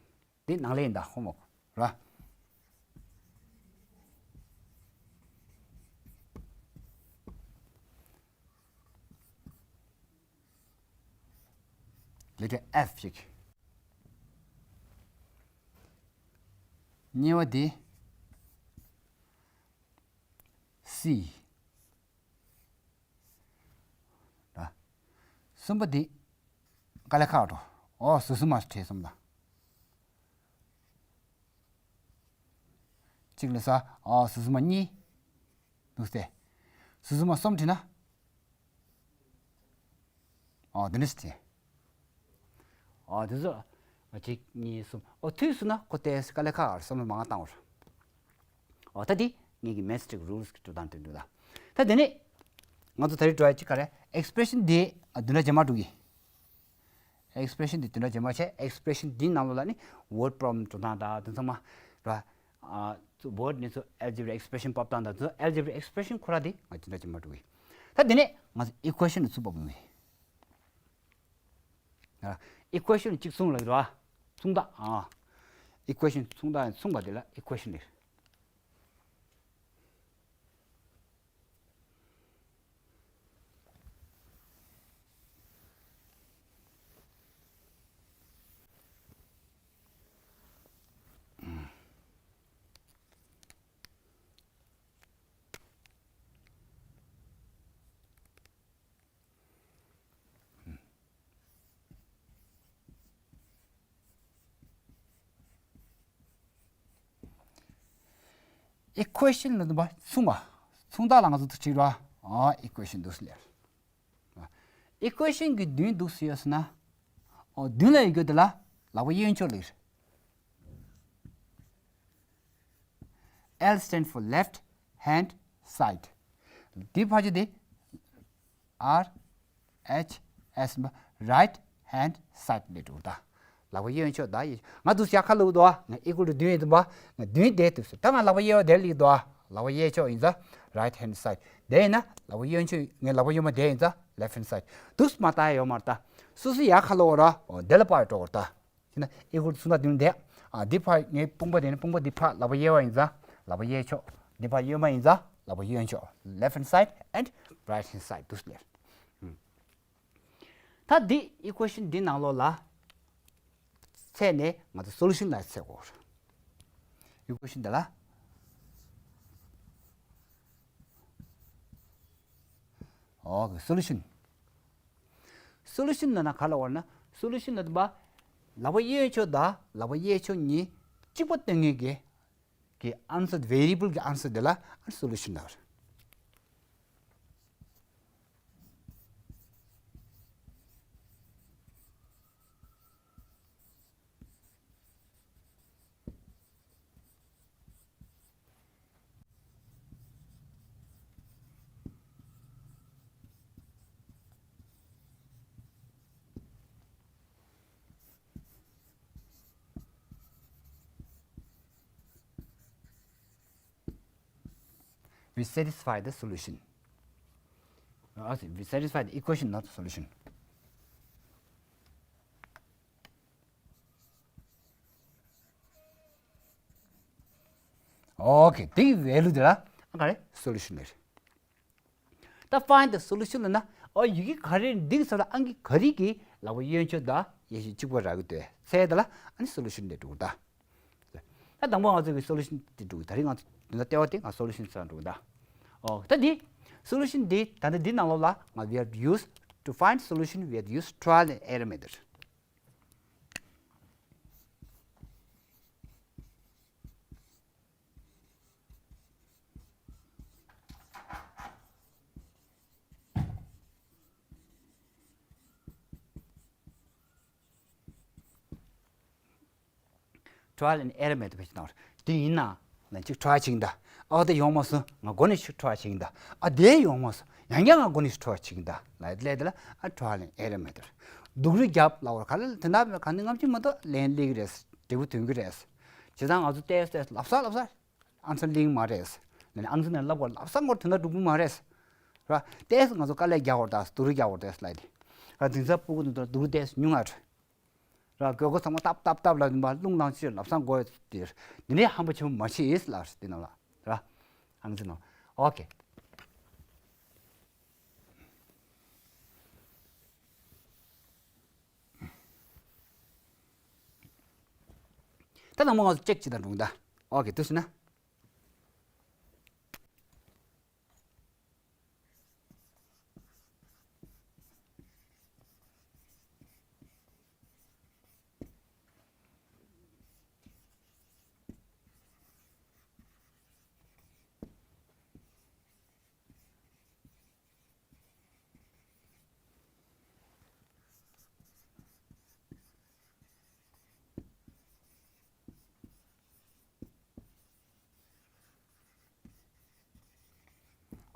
འདི་ནང་ལས་ཡིན་ད་ཧོ་མོག་ར། letter F ཞིག་གཉིས་པ་འདི་C། ར། གསུམ་པ་འདི་དཀའ་ལས་ཁག་འགྲོ། ཨོ་ཟུར་གསུམ་མ་བྲིས་གསུམ་ལ། གཅིག་ལ་ས་ཨོ་ཟུར་གསུམ་མ་གཉིས། འདུག་སྟེ། ཟུར་གསུམ་མ་གསུམ་བྲིས་ན། ཨོ་འདི་འདྲ་ཞིག་བྲིས། ཨོ་དེ་ཚོ་གཅིག་གཉིས་གསུམ་ཨོ་དུས་སུ་ན་ཁོ་ཏོག་ཙམ་དཀའ་ལས་ཁག་བསམ་བློ་མང་བཏང་བར། ཨོ་ད་འདི་ངེད་ཀྱི་mathematics rules གི་འགྲོ་སྟངས་དེ་འདུག་ད། ད་དེ་ནས་ང་ཚོ་ད་རེས་འགྲོ་ཡ་གཅིག་ག་རེ་expression འདི་བདུན་ཕྲག་རྗེས་མ་འགྲོ་གི། expression འདི་བདུན་ཕྲག་རྗེས་མ་བྱས། expression འདི་ནང་ལོགས་ལ་ནི་word problem འགྲོ་སྟངས་ད་དེ་ཚང་མ་ར། ཨ་word ནི་ཚོ་algebra expression ཕབ་སྟངས་ད་ཚོ་algebra expression ཁོ་ར་འདི་ང་བདུན་ཕྲག་རྗེས་མ་འགྲོ་གི། ད་དེ་ནས་ང་ཚོ་equation ནི་ཚུར་ཕབ་ཡོང་གི། ཨ། equation གཅིག་མཚུངས་ལ་རེད་བ། མཚུངས་རྟགས་ཨ། equation མཚུངས་རྟགས་མཚུངས་པ་དེ་ལ་equation རེད། equation ལ་འདུག་པ་མཚུངས་པ། མཚུངས་རྟགས་ལ་ང་ཚོ་ཚིག་གཅིག་ར། ཨ། equation འདུག་སེ་ལས། equation གི་མདུན་འདུག་སེ་ཡོད་ཟེར་ན། ཨོ་མདུན་ལ་ཡོད་རྒྱུ་དེ་ལ་ལག་པ་གཡས་ཕྱོགས་ལ་ཡོད། L stand for left hand side. འདི་ཕལ་ཆེར་འདི་R H S right hand side ལས་འགྲོ་ད། ལག་པ་གཡས་ཕྱོགས་ད་ཡིན། ང་འདུག་སེ་ཡ་ཁ་ལུག་དོ། ང་equal to བདུན་ཡིན་དུ་བ། ང་བདུན་བསྡད་འདུག་སེ། ད་ང་ལག་པ་གཡས་པ་དེར་ལིག་དོ། ལག་པ་གཡས་ཕྱོགས་ཡིན་ཙང་right hand side། དེ་ཡིན་ན་ལག་པ་གཡོན་ཕྱོགས། ངའི་ལག་པ་གཡོན་མ་དེ་ཡིན་ཙང་left hand side། འདུག་སེ་མ་བལྟ་ཡ་ཡོད་མ་རེད་ད། སོ་སོ་ཡ་ག་ལབ་དགོས་རེད། འོ་དེ་ལ་དཔག་འགྲོ་དགོས་རེད་ད། ཡིན་ན་equal to གསུང་སྟངས་དེ་ནི་དེ། ཨ་འདི་ཕར་ངའི་དཔུང་པ་དེ་ནི་དཔུང་པ་འདི་ཕར་ལག་པ་གཡས་པ་ཡིན་ཙང་ལག་པ་གཡས་ཕྱོགས། འདི་ཕར་གཡོན་མ་ཡིན་ཙང་ལག་པ་གཡོན་ཕྱོགས། Left hand side and right hand side འདུག་སེ་ལབ། ད་འདི་equation འདི་ནང་ལོགས་ལ་ཚད་ནས་ང་ཚོ་solution ལ་ཚད་དགོས། equation འདི་ལ། ཨོ་solution། solution ལབ་ན་ག་ལབ་དགོས་ན། solution ལབ་དུས་ལག་པ་གཡོན་ཕྱོགས་དང་ལག་པ་གཡས་ཕྱོགས་གཉིས་གཅིག་པ་སྟོན་མཁན་གྱི་གི་answer། variable གི་answer དེ་ལ་solution ལབ། We satisfy the solution. Uh, we satisfy the equation, not the solution. Okay, འདིའི་value དེ་ལ་ཨ་ག་རེ་solution ལབ། ད་find the solution ལབ་ན། ཨོ་ཡི་གེ་ག་རེ་འདི་གི་ས་ལ་ཨང་ཀི་ག་རེ་གི་ལག་པ་གཡོན་ཕྱོགས་དང་གཡས་ཕྱོགས་གཅིག་པ་རག་གི་འདུག་ཟེར་དེ་ལ་ཨ་ནི་solution ལབ་འགྲོ་གི་ད། ད་དང་པོ་ང་ཚོ་གི་solution དེ་འགྲོ་གི། ད་རིང་ང་ཚོ་འདི་ལ་ལྟེ་བ་དེ་ང་solution ཟེར་འགྲོ་གི་ད། ཨོ་ད་འདི་solution འདི་ད་ལྟ་འདི་ནང་ལོགས་ལ་ང་we have used to find solution, we have used trial and error method. Trial and error method བྱེད་དང་། དེ་ཡིན་ན་ལན་གཅིག་try བྱེད་ཀྱིན་གདའ། ཨ་དེ་ཡོང་མ་སོང་། ང་མགོ་ནས་ཤིག་try བྱེད་ཀྱིན་གདའ། ཨ་དེ་ཡོང་མ་སོང་། ཡང་བསྐྱར་ང་མགོ་ནས་ཤིག་try བྱེད་ཀྱིན་གདའ་ལབ་ཡ་དེ་ལ་ཨ་trial and error method། སྡུག་རུས་རྒྱབ་ལབ་པ་རེད། ག་ལ་དེ་འདྲ་མེད། ག་ནི་ངམ་ཅིག་མ་གཏོགས་ལན་སླེབས་ཀྱི་རེད། འབྲས་བུ་ཐོན་གྱི་རེད། བྱས་ཙང་ང་ཚོ་ཏོག་ཙམ་ལབ་ས་ལབ་ས་answer སླེབས་མ་རེད། ལན་ཨང་ཚོ་ནས་ལབ་དགོས། ལབ་ས་མགོ་དེ་འདྲ་འགྲོ་གི་མ་རེད། ར་ཏོག་ཙམ་ང་ཚོ་དཀའ་ལས་རྒྱག་དགོས་རེད་ད། སྡུག་རུས་རྒྱག་དགོས་རེད་ལབ་ཡ་དེ། ར་དེང་སང་སྤུ་གུ་འདི་ཚོ་སྡུག་རུས་ཏོག་ཙམ་ཉུང་ང་རེད། ར་དགོས་མཁོ་ཚང་མ་བཏབ་བཏབ་བཏབ་ལ་མ་རླུང་ལངས་ཕྱིར་ལབ་སང་དགོས་དེ། འདི་ནས་ཧམ་པ་ཆེན་པོ་མ་བྱེད་ལབ་དེ་ནང་ལ་ར། ཨང་ཚེ་ནང་། ཨོ་ཁེ། ད་དང་པོ་ང་ཚོ་check བྱེད་དང་འགྲོ་གི་ད། ཨོ་ཁེ་དུ་ཟེར་ན།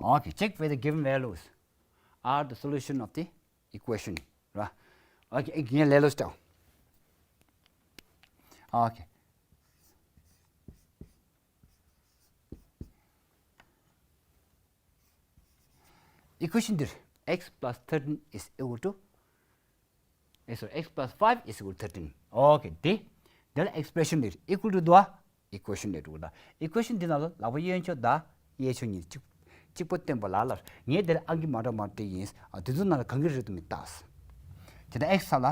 Okay, check whether given values are the solution of the equation, right? Okay, again, let us tell. Okay. Equation འདིར x plus thirteen is equal to, eh, sorry, x plus five is equal to thirteen. Okay, དེ། འདི་ལ་expression འདིར་equal to འདུག་ཨ། equation འདིར་འདུག་ད། equation འདི་ནང་ལ་ལག་པ་གཡོན་ཕྱོགས་དང་གཡས་ཕྱོགས་གཉིས་གཅིག་གཅིག་པ་སྟོན་པ་ལ་ལ། ངས་འདིར་ཨང་ཀི་མ་འདྲ་མ་འདྲ་ཡིན། ཨ་དེ་ཚོ་ནང་ལ་གང་གི་རེད་དུ་མི་བལྟ། དེ་ལྟར་x ས་ལ།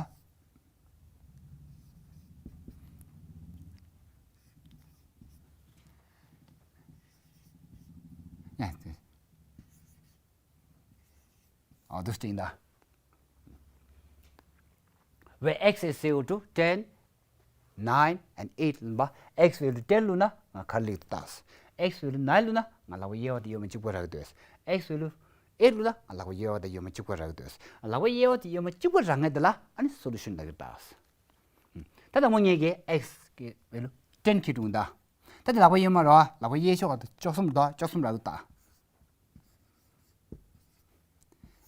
ཨ་དུ་སྟེང་ད། Where x is equal to ten, nine and eight ལབ་པ། x value ten བླུགས་ན་ང་ག་རེ་སླེབས་ཀྱི་འདུག་ལྟ། x value nine བླུགས་ན་ང་ལག་པ་གཡས་པ་དེ་གཡོན་མ་གཅིག་པ་རག་གི་འདུག x value eight བླུགས་ན་ང་ལག་པ་གཡས་པ་དེ་གཡོན་མ་གཅིག་པ་རག་གི་འདུག་ལག་པ་གཡས་པ་དེ་གཡོན་མ་གཅིག་པ་རག་མཁན་དེ་ལ་ཨ་ནི་solution ལབ་ཀྱི་འདུག་ད་དང་པོ་ངས་ཀྱི་x གི་value ten འཁྱེར་འདུག་ད། ད་དེ་ལག་པ་གཡོན་མ་རེད་པ། ལག་པ་གཡས་ཕྱོགས་ཀ་བཅུ་གསུམ་རེད་པ། བཅུ་གསུམ་རག་གི་འདུག་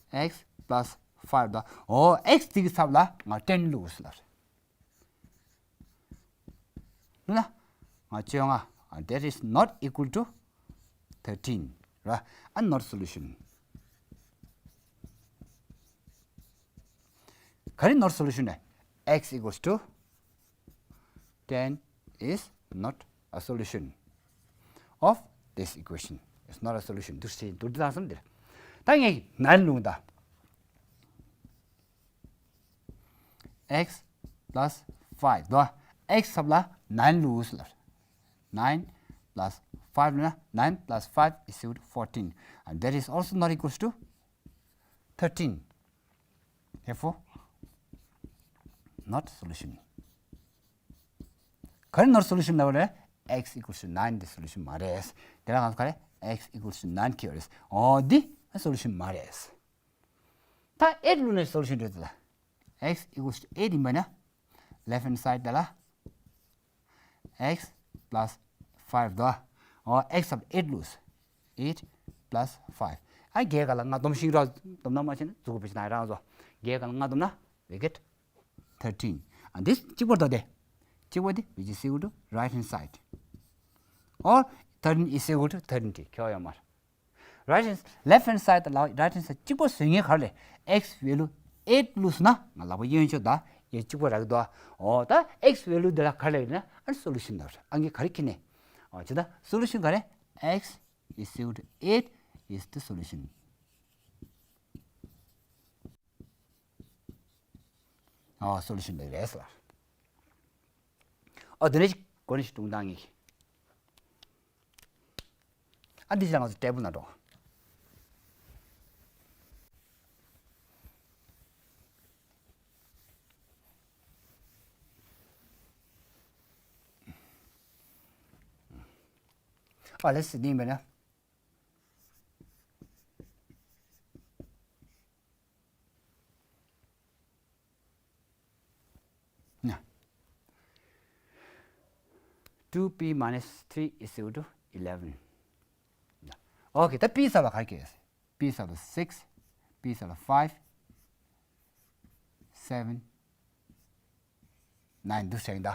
ད། x plus five ད། ཨོ་x དེ་གི་ཚབ་ལ་ང་ten བླུགས་ཟེར་ལབ་རེད། བླུགས་ན་ང་བཅོ་ལྔ། That is not equal to thirteen ར། ཨ་not solution. ག་རེ་not solution ནས། X equals to ten is not a solution of this equation. It's not a solution. འདུག་སེ་འདུག་སེ་བཏང་སམ་དེ། ད་ངས་nine བླུགས་ད། X plus five དོ། X ཚབ་ལ་nine བླུགས་ལ། Nine plus five ལ་ན། Nine plus five is equal to fourteen, and that is also not equals to thirteen. Therefore, not solution. ག་རེ་not solution ལབ་རེད། X equals to nine འདི་solution མ་རེད། དེ་ལ་ང་ཚོ་ག་རེ། X equals to nine ཁེལ་རེད། འོ་འདི་solution མ་རེད། ད་eight བླུགས་ནས་solution རེད་ད། X equals to eight ཡིན་པ་ན། Left hand side དེ་ལ། X plus five དོ། འོ་X of eight བླུགས། Eight plus five. ཨ་བརྒྱད་ག་ལ་ལྔ་བསྡོམས་ཤིང་ར་བསྡོམས་ན་མ་བྱས་ན་འཛུགས་པའི་ཕྱི་ནང་རང་བཟོ། བརྒྱད་ག་ལ་ལྔ་བསྡོམས་ན། We get thirteen. And this གཅིག་པོ་རེད་དོ་དེ། གཅིག་པོ་དེ། Which is equal to right hand side. Or thirteen is equal to thirteen ཁྱོད་ཡོད་མ་རེད། Right hand, left hand side དང་right hand side གཅིག་པོ་བཟོས་ངེས་ག་རེ་ལས། X value eight བླུགས་ན་ང་ལག་པ་གཡོན་ཕྱོགས་དང་གཡས་གཅིག་པོ་རག་གི་འདུག་འོ་ད་X value འདི་ལ་ག་རེ་ལབ་ན་ཨ་solution ལབ་རེད། ཨ་ངས་ག་རེ་ཁྱེར་ནས། འོ་ཇི་ལྟར་solution ག་རེ། X is equal to eight is the solution. ཨོ་solution འདི་རེད་ཟེར། ཨོ་འདི་ནས་གོ་ནས་ཤིག་སྒྲུང་བཏང་ངེས། ཨ་འདི་ཅང་ང་ཚོ་table ན་འགྲོ། ཨ་let's see འདི་ཡིན་པས་ན། ན། Two p minus three is equal to eleven. Okay, ད་p ཚབ་ལ་ག་རེ་སྐྱེས། p ཚབ་ལ་six, p ཚབ་ལ་five, seven, nine འདུག་ཟེར་ཡིན་ད།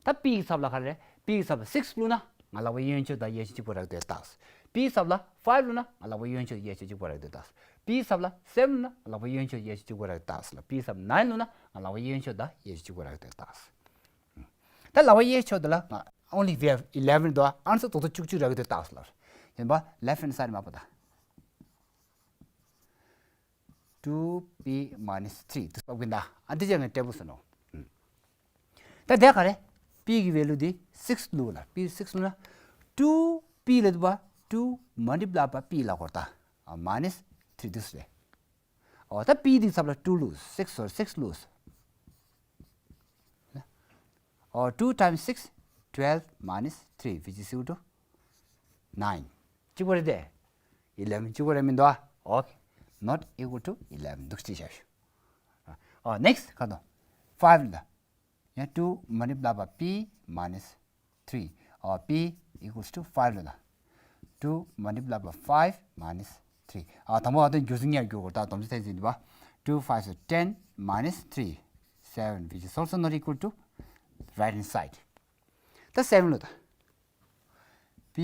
ད་p གི་ཚབ་ལ་ག་རེ་རེད། p གི་ཚབ་ལ་six བླུགས་ན་ང་ལག་པ་གཡོན་ཕྱོགས་དང་གཡས་ཕྱོགས་གཅིག་པ་རག་དུས་རྟགས། p གི་ཚབ་ལ་five བླུགས་ན་ང་ལག་པ་གཡོན་ཕྱོགས་གཡས་ཕྱོགས་གཅིག་པ་རག་དུས་རྟགས། p གི་ཚབ་ལ་seven བླུགས་ན་ང་ལག་པ་གཡོན་ཕྱོགས་གཡས་ཕྱོགས་གཅིག་པ་རག་དུས་རྟགས་ལ། p གི་ཚབ་nine བླུགས་ན་ང་ལག་པ་གཡོན་ཕྱོགས་དང་གཡས་ཕྱོགས་གཅིག་པ་རག་དུས་རྟགས། ད་ལག་པ་གཡས་ཕྱོགས་དེ་ལ་ང་only we have eleven འདུག་ཨ་ནི་ཚོ་རྡོག་རྡོག་བཅུ་གཅིག་རག་དུས་རྟགས་ལ། ཡིན་པ་left hand side མ་པ་ད། two p minus three དུ་སྤབ་གིན་ད། ཨ་འདི་ཅག་ངས་table སོ་ནོ། ད་དེ་ག་རེ། p གི་value འདི་six བླུགས་ལ། p six བླུགས་ན། two p ལ་དུ་བ། two multiply by p ལ་གོ་ད། minus three དུ་སུ་རེད། ཨོ་ད་p འདི་ཚབ་ལ་two བླུགས། six sorry six བླུགས། ཨོ་two times six, twelve minus three which is equal to nine གཅིག་པ་རེད་དེ། eleven གཅིག་པ་རེད་མི་འདུག་ཨ། Okay, not equal to eleven འདུག་ཅེས་བྱ་ཞུ། ཨོ་next ག་དོ། five ལ། ཡང་two multiply by p minus three ཨོ་p equals to five ལ། two multiply by five minus three ཨ་དང་པོ་ཨ་དོན་རྒྱུ་སྲིང་ཉར་རྒྱུ་གོ་ད་དོམ་ཚིག་ཐེག་ཟིན་པ། two five is ten minus three, seven which is also not equal to right hand side. ད་seven ལ་ད། p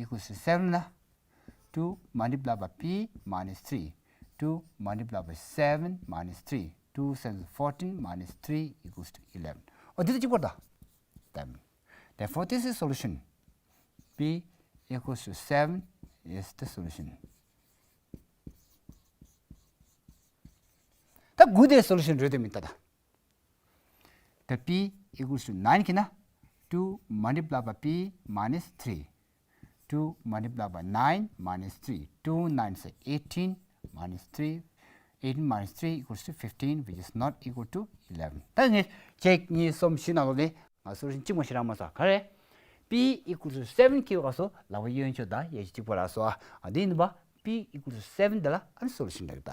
equals to seven ལ། two multiply by p minus three, two multiply by seven minus three, two seven fourteen minus three equals to eleven. ཨོ་འདི་ད་གཅིག་པར་ད། Therefore this is solution. p equals to seven is the solution. ད་དགུ་དེ་solution རེད་དེ་མིན་ད་ད། ད་p equals to nine ཁེ་ན། two multiply by p minus three, two multiply by nine minus three, two nine is eighteen minus three, eighteen minus three equals to fifteen which is not equal to eleven. ད་ངས་གཅིག་གཉིས་གསུམ་བཞི་ནང་ལོགས་ནས་ང་solution གཅིག་མ་ཞིག་རག་མ་སོང་ག་རེ། p equals to seven ཁེ་བ་སོ་ལག་པ་གཡོན་ཕྱོགས་དང་གཡས་ཕྱོགས་གཅིག་པ་རག་སོང་ཨ། འདི་ཡིན་པ་p equals to seven དེ་ལ་ཨ་ནི་solution རེད་ད། ད་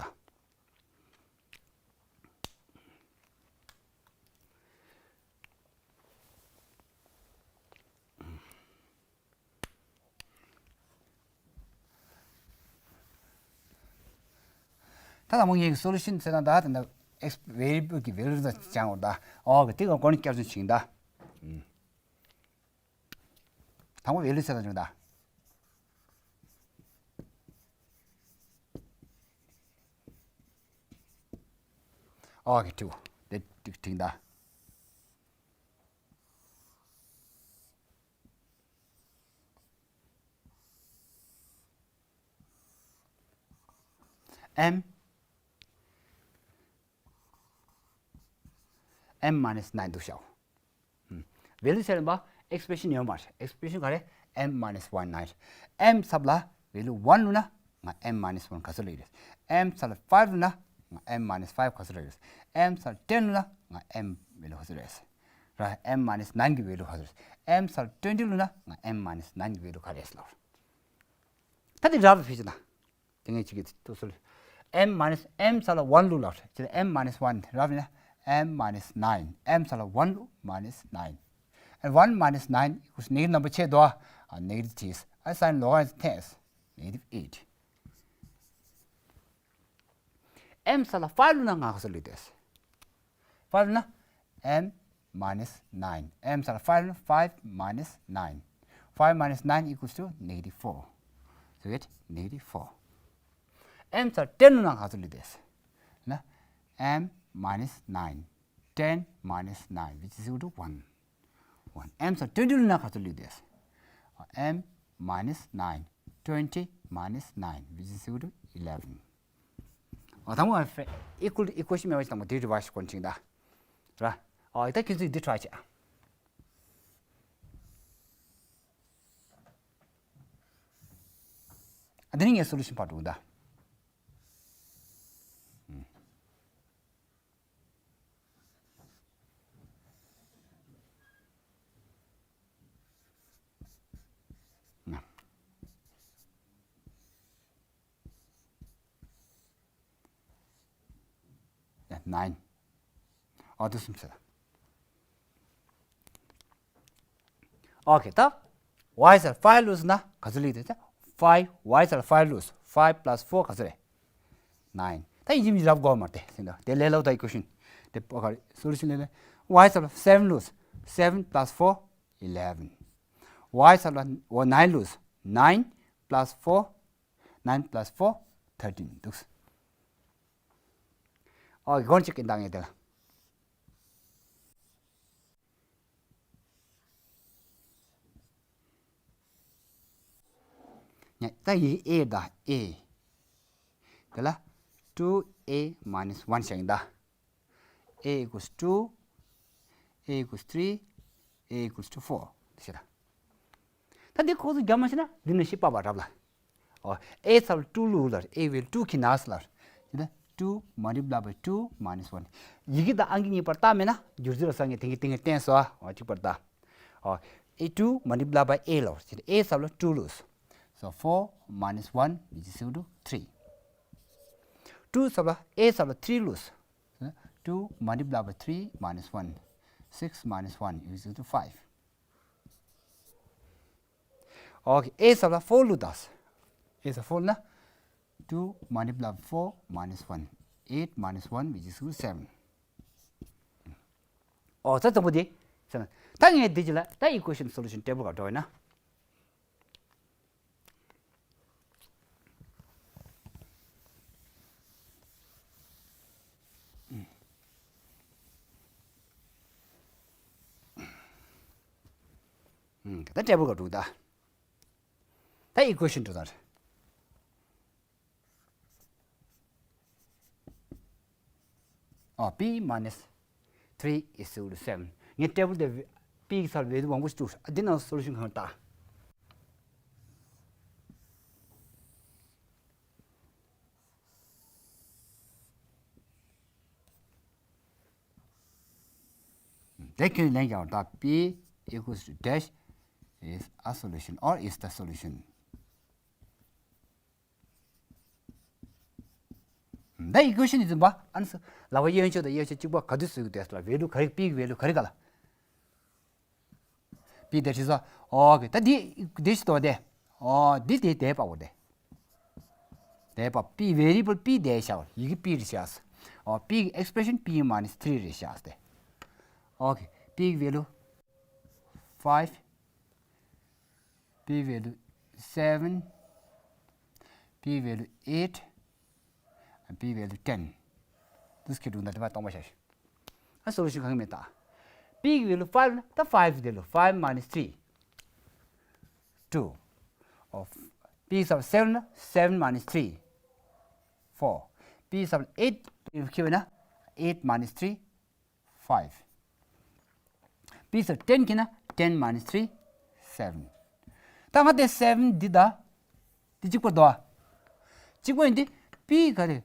ལྟ་མོ་ངེད་ཀྱི་solution ཟེར་ན་ད་ད་ད་x variable གི་value ད་སྦྱང་བར་ད། ཨོ་གི་དེ་ག་གོ་ནས་བསྐྱར་བཟོ་བྱེད་ད། དང་པོ་ཝེ་ལུ་ཟེར་ན་བྱུང་ད། ཨོ་ཁེ་ཊུ། དེ་ཏིག་ཏིག་ད། M M minus nine འདུག་ཤག་ཝེ་ལུ་ཟེར་ན་ཨེག་སི་པི་རེ་ཤན་ཡོད་མ་རེད། ཨེག་སི་པི་རེ་ཤན་ག་རེ། M minus one nine རེད། M ཚབ་ལ་ཝེ་ལུ་one བླུགས་ན་ང་M minus one ག་ཚོད་ལ་ཡོད་རེད། M ཚབ་ལ་five བླུགས་ན་ང་M minus five ག་ཚོད་ལ་ཡོད་རེད། M ཚབ་ལ་ten བླུགས་ན་ང་M ཝེ་ལུ་ག་ཚོད་རེད། ར་M minus nine གི་ཝེ་ལུ་ག་ཚོད་རེད། M ཚབ་ལ་twenty བླུགས་ན་ང་M minus nine གི་ཝེ་ལུ་ག་རེད་ལབ། ད་དེ་ར་བ་ཕི་ཅི་ན། དེ་ངས་ཅིག་གི་ཐུགས་སུ་ལ། M minus M ཚབ་ལ་one བླུགས་ལབ་རེད། ཅི་ལ་M minus one རབ་ཡིན་ན་M minus nine M ཚབ་ལ་one བླུགས་minus nine and one minus nine equals negative number ཆེ་དོ། ཨ་negative ཏིས་ཨ་སའིན་ལོག་ཨ་ཏེན་negative eight M ཚབ་ལ་five བླུགས་ན་ང་ག་ཚོད་ལུས་དེས། five བླུགས་ན M minus nine M ཚབ་ལ་five བླུགས་ན five minus nine five minus nine equals to negative four so it's negative four M ཚབ་ten བླུགས་ན་ག་ཚོད་ལུས་དེས། ན་M minus nine ten minus nine which is equal to one one M ཚབ་twenty བླུགས་ན་ག་ཚོད་ལུས་དེས། M minus nine twenty minus nine which is equal to eleven ཨོ་དང་པོ་equal to equation མེད་པ་ཞིག་དང་པོ་དེ་རི་བར་སི་ཀོན་ཅིང་ད། ར། ཨོ་ད་ཁྱེད་ཚོས་འདི་try བྱེད། ཨ་འདི་ནི་ངའི་solution part འདུག་ད། Yeah, nine. ཨོ་དེ་གསུམ་ཟེར། ཨོ་ཁེ་ད། Y ཚབ་ལ་five བླུགས་ན་ག་ཚོད་ལུས་དེ། five Y ཚབ་ལ་five བླུགས། five plus four ག་ཚོད་རེད། nine ད་ཡིན་གཅིག་མིན་གཅིག་རབ་གོ་མ་རེད་དེ། དེ་ལས་སླ་པོ་ད་equation དེ་པོ་ག་རེ་solution ལས་ལས། Y ཚབ་ལ་seven བླུགས། seven plus four eleven Y ཚབ་ལ་འོ་nine བླུགས། nine plus four nine plus four thirteen འདུག་ཨོ་གོན་གཅིག་གི་འདང་ངེས་དེ་ལ། ཉ་ད་ཡི་A ད་A དེ་ལ་two A minus one བྱ་ཡིན་ད། A equals two A equals three A equals to four དེ་བྱེད་ད། ད་འདི་ཁོ་ཚོ་རྒྱབ་མ་ཤེས་ན་འདི་ནས་ཤེས་པ་བ་རབ་ལ། ཨོ་A ཚབ་ལ་two བླུགས་ལ། A ཝེ་ལུ་two ཁྱེར་ན་ལ། ཡིན་ན་two multiply by two minus one ཡི་གེ་དང་ཨང་ཀི་གཉིས་པར་བཏགས་མེད་ན་བསྒྱུར་རྩིས་ལ་སང་ངས་དེང་གི་དེང་གི་བསྟན་སོ། ཨོ་གཅིག་པར་བཏགས། ཨོ་A two multiply by A ལ། ཡིན་ན་A ཚབ་ལ་two བླུགས། So four minus one which is equal to three two ཚབ་ལ་A ཚབ་ལ་three བླུགས། two multiply by three minus one six minus one is equal to five Okay, A ཚབ་ལ་four བླུགས་དང་། A ཚབ་four ན། two multiply four minus one eight minus one which is equal to seven ཨོ་ད་དང་པོ་དེ། ད་ངས་འདི་ཅི་ལ་ད་equation solution table ག་འགྲོ་ཡིན་ན། ད་table ག་འགྲོ་ད། ད་equation འགྲོ་ད། ཨ། P minus three is equal to seven ངས་table དེ་P གི་སར་value དབང་པོ་ཞིག་བཙུགས། ཨ། འདི་ནང་solution གང་ལྟ། དེ་ཁྱོད་ལན་རྒྱག་པ་ད། P equals to dash is a solution or is the solution ད་equation འདི་འཛིན་པ། ཨ་ནི་ལག་པ་གཡོན་ཕྱོགས་དང་གཡས་ཕྱོགས་གཅིག་པ་ག་དུས་བཟོས་ཀྱི་འདུག་ལ། value ག་རེ། P གི་value ག་རེ་ག་ལ། P དེ་བྲིས་སོ། ཨོ་ཀེ། ད་འདི་འདི་ཞིག་ཏོ་དེ། ཨོ་འདི་དེ་དེ་པ་འོ་དེ། དེ་པ་P variable P དེ་ཤག་ཡི་གེ་P རེད་ཤག་ཨོ་P གི་expression P minus three རེད་ཤག་དེ། ཨོ་ཀེ། P གི་value five P value seven, P value eight, P value ten. དུས་ཁེ་དྲུག་འདི་དེ་མ་སྟོང་པ་བྱ་ཞིག་ཨ་solution གང་མེད་ད། P གི་value five ན་ད་five དེ་ལོ། Five minus three, two. ཨོ། P གི་seven ན་seven minus three, four. P གི་eight ཁེ་བས་ན་eight minus three, five. P གི་ten ཁེ་ན་ten minus three, seven. ད་ང་དེ་seven འདི་ད། འདི་གཅིག་པ་འདུག་ཨ། གཅིག་པ་ཡིན་དུས་P ག་རེ།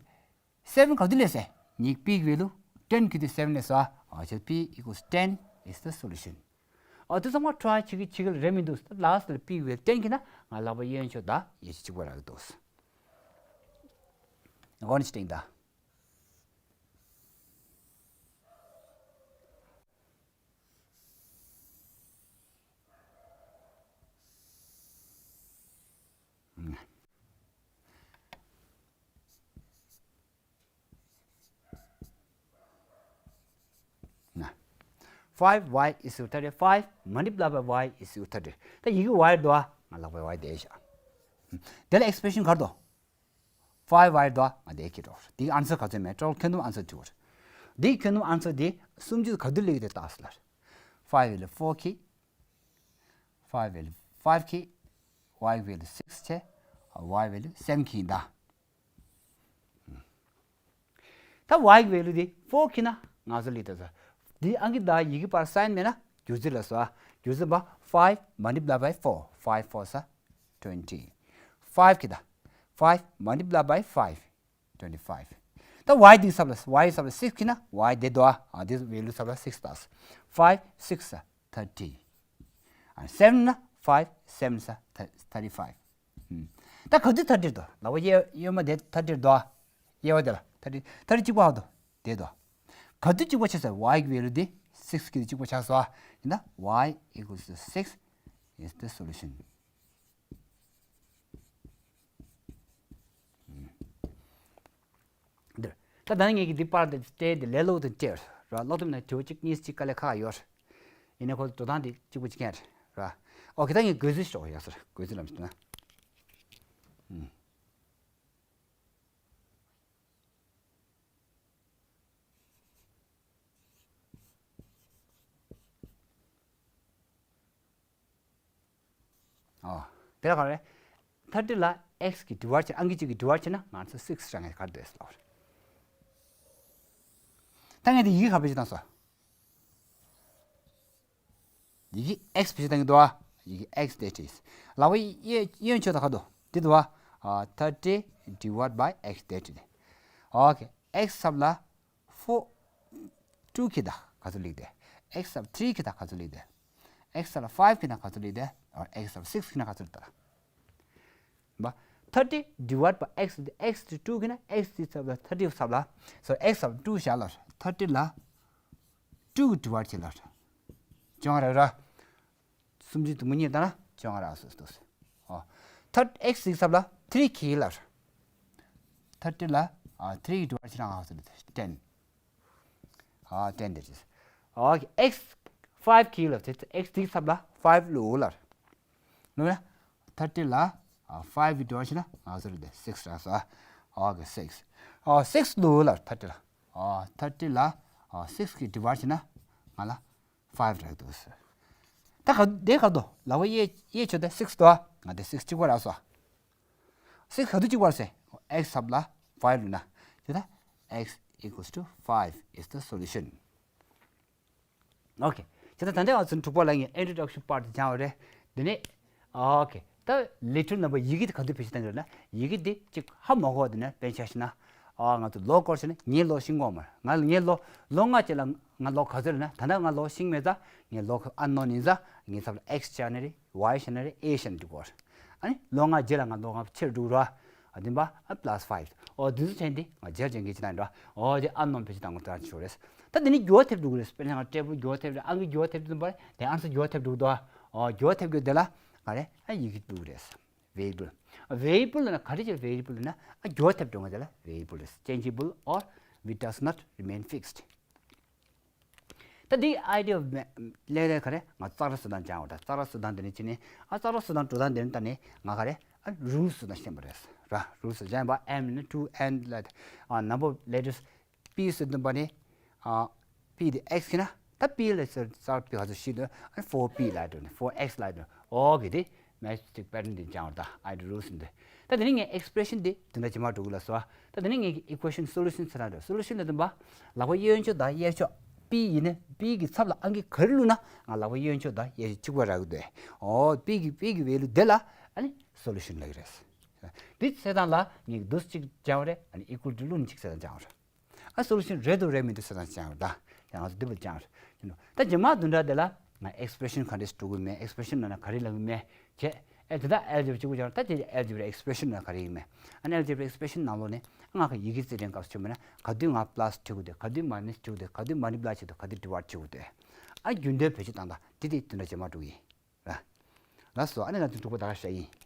Seven ག་དུས་སླེབས་སེ། ཉིག་P གི་value ten ཁེ་དུས་seven སླེབས་སོ་ཨ། ཨ་ཅེ་P equals ten is the solution. ཨ་དུས་ཚང་མ་try བྱེད་ཀྱི་བྱེད་ཀྱི་རེད་མི་འདུག last ལ་P གི་value ten ཁེ་ན་ང་ལག་པ་གཡས་གཡོན་ཕྱོགས་ད་ཡེ་ཤེས་གཅིག་པ་རག་གི་འདུག་གོ་ནི་ཅི་དྲན་ད། Five y is equal to thirty. Five multiply by y is equal to thirty. ད་ཡི་གེ་y འདུག་ཨ། ང་ལག་པའི་y དེ་བཞག་དེ་ལ་expression ག་རེ་འདུག five y འདུག་ང་དེ་ཁྱེར་འགྲོ། དེའི་answer ག་ཚོད་མེད་ཀྲོལ་ཁྱོད་ནུབ་answer དུ་བར། དེའི་ཁྱོད་ནུབ་answer དེ་སུམ་ཅུ་ག་དུས་ལེགས་དེ་བཏགས་སོ་ལར། Five ལ་four ཁེ། Five ལ་five ཁེ། Y ལ་six ཆེ། Y ལ་seven ཁེ་ཡིན་ད། ད་y གི་value དེ་four ཁེ་ན་ང་ཚོ་ལེགས་དེ་ཚོ། དེའི་ཨང་ཀི་དང་ཡི་གེ་བར་sign མེད་ན་བསྒྱུར་རྩིས་ལ་སོ་ཨ། བསྒྱུར་རྩིས་པ་five multiply by four. Five four ས་twenty. Five ཁེ་ད། Five multiply by five. Twenty five. ད་y དེའི་ཚབ་ལ། Y ཡི་ཚབ་ལ་six ཁེ་ན་y དེ་འདུག་ཨ། ཨ་དེ་value ཚབ་ལ་six བཏགས། Five six ས་thirty. ཨ་seven ན་five seven ས་thirty five. ད་ག་དུས་thirty འདུག་ལག་པ་གཡས་གཡོན་མ་དེ་thirty འདུག་ཨ། གཡས་པ་དེ་ལ་thirty, thirty གཅིག་པ་ཨ་འདུག་དེ་འདུག་ག་དུས་གཅིག་པ་ཆགས་ས། Y གི་value དེ་six ཁེ་དུས་གཅིག་པ་ཆགས་སོ་ཨ། ཡིན་ན་y equals to six is the solution. འདིར། ད་ད་ནི་ངེད་ཀྱིས་འདི་པར་དེ་སྤྲད་དེ་ལས་སླ་པོ་དང་སྤྲད་ར། སློབ་དེབ་ནང་དྲི་བ་གཅིག་གཉིས་གཅིག་དཀའ་ལས་ཁག་ཡོད་ར། ཡིན་ནའི་ཁོ་འགྲོ་སྟངས་དེ་གཅིག་པུ་གཅིག་རྐྱང་རེད་ར། ཨོ་ཁེ། ད་ངས་བགོ་རྩིས་ཤོག་ཡོད་ས་རེད། བགོ་རྩིས་ལམ་ཞིག་ན། ཨོ། དེ་ལ་ག་རེ། thirty ལ་x གི་divide བྱས། ཨང་ཀི་གཅིག་གི་divide བྱས་ན་ང་ཚོ་six རང་ངེས་ག་རེ་འདོད་ལབ་རེད། ད་ངས་དེ་ཡི་གེ་ག་བེད་སྤྱོད་བཏང་སོང་། ཡི་གེ་x བེད་སྤྱོད་བཏང་གི་འདུག་ཨ། ཡི་གེ་x དེ་བྲིས། ལག་པ་གཡས་གཡོན་ཕྱོགས་ད་ག་འདུག་དེ་འདུག་ཨ། thirty divide by x དེ་བྲིས། ཨོ་ཁེ། x ཚབ་ལ་four, two ཁེ་ད་ག་ཚོད་ལེགས་དེ། x ཚབ་three ཁེ་ད་ག་ཚོད་ལེགས་དེ། x ཚབ་ལ་five ཁེ་ན་ག་ཚོད་ལེགས་དེ། or x ཚབ་six ཁེ་ན་ག་ཚོད་ལེགས་དེ། བ། thirty divide by x དེ། x དེ་two ཁེ་ན་x དེ་ཚབ་ལ་thirty ཚབ་ལ། so x ཚབ་two བཞག་ལ། thirty ལ་two གི་divide བྱེད་ལ། བཅོ་ལྔ་རག་ར། སུམ་ཅུ་དུ་མ་གཉིས་བཏང་ན་བཅོ་ལྔ་རག་སོ་སོ། ཨོ། thirty x གི་ཚབ་ལ་three ཁེ་ལ། thirty ལ་ཨ་three གི་divide བྱེད་ན་ང་ཚོ་ten. ཨ་ten དེ་རེད། ཨོ་ཁེ། x five ཁེ་ལ། དེ་x དེའི་ཚབ་ལ་five བླུགས་ལ། བླུགས་ན་thirty ལ་ཨ་five གི་divide བྱེད་ན་ང་ཚོ་རེད་six རག་སོ། ཨོ་ཁེ། six. ཨ་six བླུགས་ལ་thirty ལ། ཨ་thirty ལ་ཨ་six གི་divide བྱེད་ན་ང་ལ་five རག་འདུག་ཟེར། ད་ག་དེ་ག་དོ་ལ་བ་གཡས་གཡས་ཕྱོགས་དེ་six དོ། ང་དེ་six གཅིག་པ་རག་སོང་། six ག་དུས་གཅིག་པ་རེད་ཟེར། x ཚབ་ལ་five བླུགས་ན། དེ་ད་x equals to five is the solution. ཨོ་ཁེ། དེ་ད་ད་ལྟ་ང་ཚོ་དྲུག་པ་ལ་ངས་introduction part དེ་སྦྱངས་པ་རེད། དེ་ནས་ཨོ་ཁེ། ད་ལེ་ཊར་ནམ་པར་ཡི་གེ་དེ་ག་དུས་བེད་སྤྱོད་གཏང་གི་རེད་ན། ཡི་གེ་དེ་གཅིག་ཧ་མ་གོ་བ་དེ་ནས་དཔེར་ན་ཆ་བཞག་ན། ཨ་ང་ཚོ་ལོ་སྐོར་བྱས་ན་ངའི་ལོ་ཤེས་ཀྱི་མ་རེད། ང་ངའི་ལོ་ལོ་ལྔ་ཅིག་ལ་ང་ལོ་ག་ཚོད་རེད་ན། ད་ལྟ་ང་ལོ་ཤེས་ཀྱི་མེད་ཙང་ངའི་ལོ་unknown ཡིན་ཙང་ངའི་ཚབ་ལ་x བཞག་ནི་རེད། y བཞག་ནི་རེད། a བཞག་ནི་འགྲིག་གི་རེད། ཨ་ནི་ལོ་ལྔ་རྗེས་ལ་ང་ལོ་ལྔ་ཕྱིར་འགྲོ་གི་རེད། ཨ་དེ་འབའ་ཨ་plus five. ཨོ་དེ་ཚོ་བྱས་ཏེ་ང་རྗེས་ལ་ཅན་གྱི་ཅི་དང་འདྲ། ཨོ་དེ་unknown བེད་སྤྱོད་གཏང་དགོས་ད་ཆོག་རེད། ད་དེ་ནི་འགྱུར་བ་ཐེབས་འགྲོ་གི་རེད། དཔེར་ན་ང་འབྲས་བུ་འགྱུར་བ་ཐེབས་རེད། ཨང་ཀི་འགྱུར་བ་ཐེབས་དུས་འབའ་དེ་answer འགྱུར་བ་ཐེབས་འགྲོ་གི་འདུག་ཨོ་འགྱུར་བ་ཐེབས་དགོས་དེ་ལ་ང་རེད་ཨ་ཡི་གེ་འགྲོ་གི་རེད། variable. variable ལབ་ན་ག་རེ་བྱས། variable ལབ་ན་ཨ་འགྱུར་བ་ཐེབས་འགྲོ་ང་དེ་ལ་variable རེད། changeable or which does not remain fixed. ད་འདི་idea of me- ལས་ལས་ག་རེ་ང་ཙག་ར་བཟོ་སྟངས་སྦྱང་བ་ད་ཙག་ར་བཟོ་སྟངས་དེ་ནས་ཕྱིན་ནས་ཨ་ཙག་ར་བཟོ་སྟངས་འགྲོ་སྟངས་དེ་ནས་ད་ནས་ང་ག་རེ་ཨ་rules བཟོ་སྟངས་ཤེས་པ་རེད་ར། rules སྦྱང་བ་m ནི་two n ལ་ཨ་number of letters p ཟེར་དུས་པ་ནི་ཨ་p དེ་x ཁེ་ན་ད་p ལ་ཟེར་ཙག་ར་p ག་ཚོད་ཤེས་དུས་ཨ་four p ལ་དུས་four x ལ་དུས་ཨོ་གི་དེ། Mathematical pattern འདི་སྦྱང་བར་ད་idea of rules འདི། ད་དེ་ནས་ངས་expression འདི་དེ་འདྲ་ཇེ་མང་འགྲོ་གི་ལ་སོ། ད་དེ་ནས་ངས་equation solution ཟེར་ན་འགྲོ་solution ལ་དུམ་པ་ལག་པ་གཡས་ཕྱོགས་དང་གཡས་ཕྱོགས་p ཡིན་ན་p གི་ཚབ་ལ་ཨང་ཀི་ག་རེ་བླུགས་ན་ང་ལག་པ་གཡས་ཕྱོགས་དང་གཡས་ཕྱོགས་གཅིག་པ་རག་གི་འདུག་ཨོ་p གི་p གི་value དེ་ལ་ཨ་ནི་solution ལབ་ཀྱི་རེད། འདི་ཚེ་དང་ལ་ངས་འདུག་གཅིག་སྦྱང་བ་རེད། ཨ་ནི་equal to བླུགས་ནས་གཅིག་ཚེ་དང་སྦྱང་བ་རེད། ཨ་solution རེད་འདུག་རེད་མི་འདུག་ཟེར་ན་སྦྱང་རེད་ད། ཡང་ང་ཚོ་འདི་པར་སྦྱང་རེད། ད་རྗེས་མ་བདུན་ཕྲག་དེ་ལ་ང་expression ག་འདྲས་འགྲོ་གི་མེད། expression ནང་ན་ག་རེ་ལབ་གི་མེད་བྱས། ཨེ་དེ་དག་algebra གཅིག་པུ་སྦྱང་རེད། ད་དེ་algebra expression ནང་ག་རེ་ཡིན་མེད། ཨ་ནི་algebra expression ནང་ལོགས་ནས་ང་ག་ཡི་གེ་རྩིས་འགྲན་སྐབས་སུ་བྱུང་མེད་ན་ག་དུས་ང་plus བྱེད་དགོས་དེ་ག་དུས་minus བྱེད་དགོས་དེ་ག་དུས་multiply བྱེད་དགོས་ག་དུས་divide བྱེད་དགོས་དེ། ཨ་རྒྱུན་ལྡན་བེད་སྤྱོད་བཏང་ད་དེ་དེ་བདུན་ཕྲག་རྗེས་མ་འགྲོ་གི་ཡིན། ར། ལགས་སོ། ཨ་ནི་ང་ཚོ་འདུག་པ་ད་ག་ཤ་ཡིན།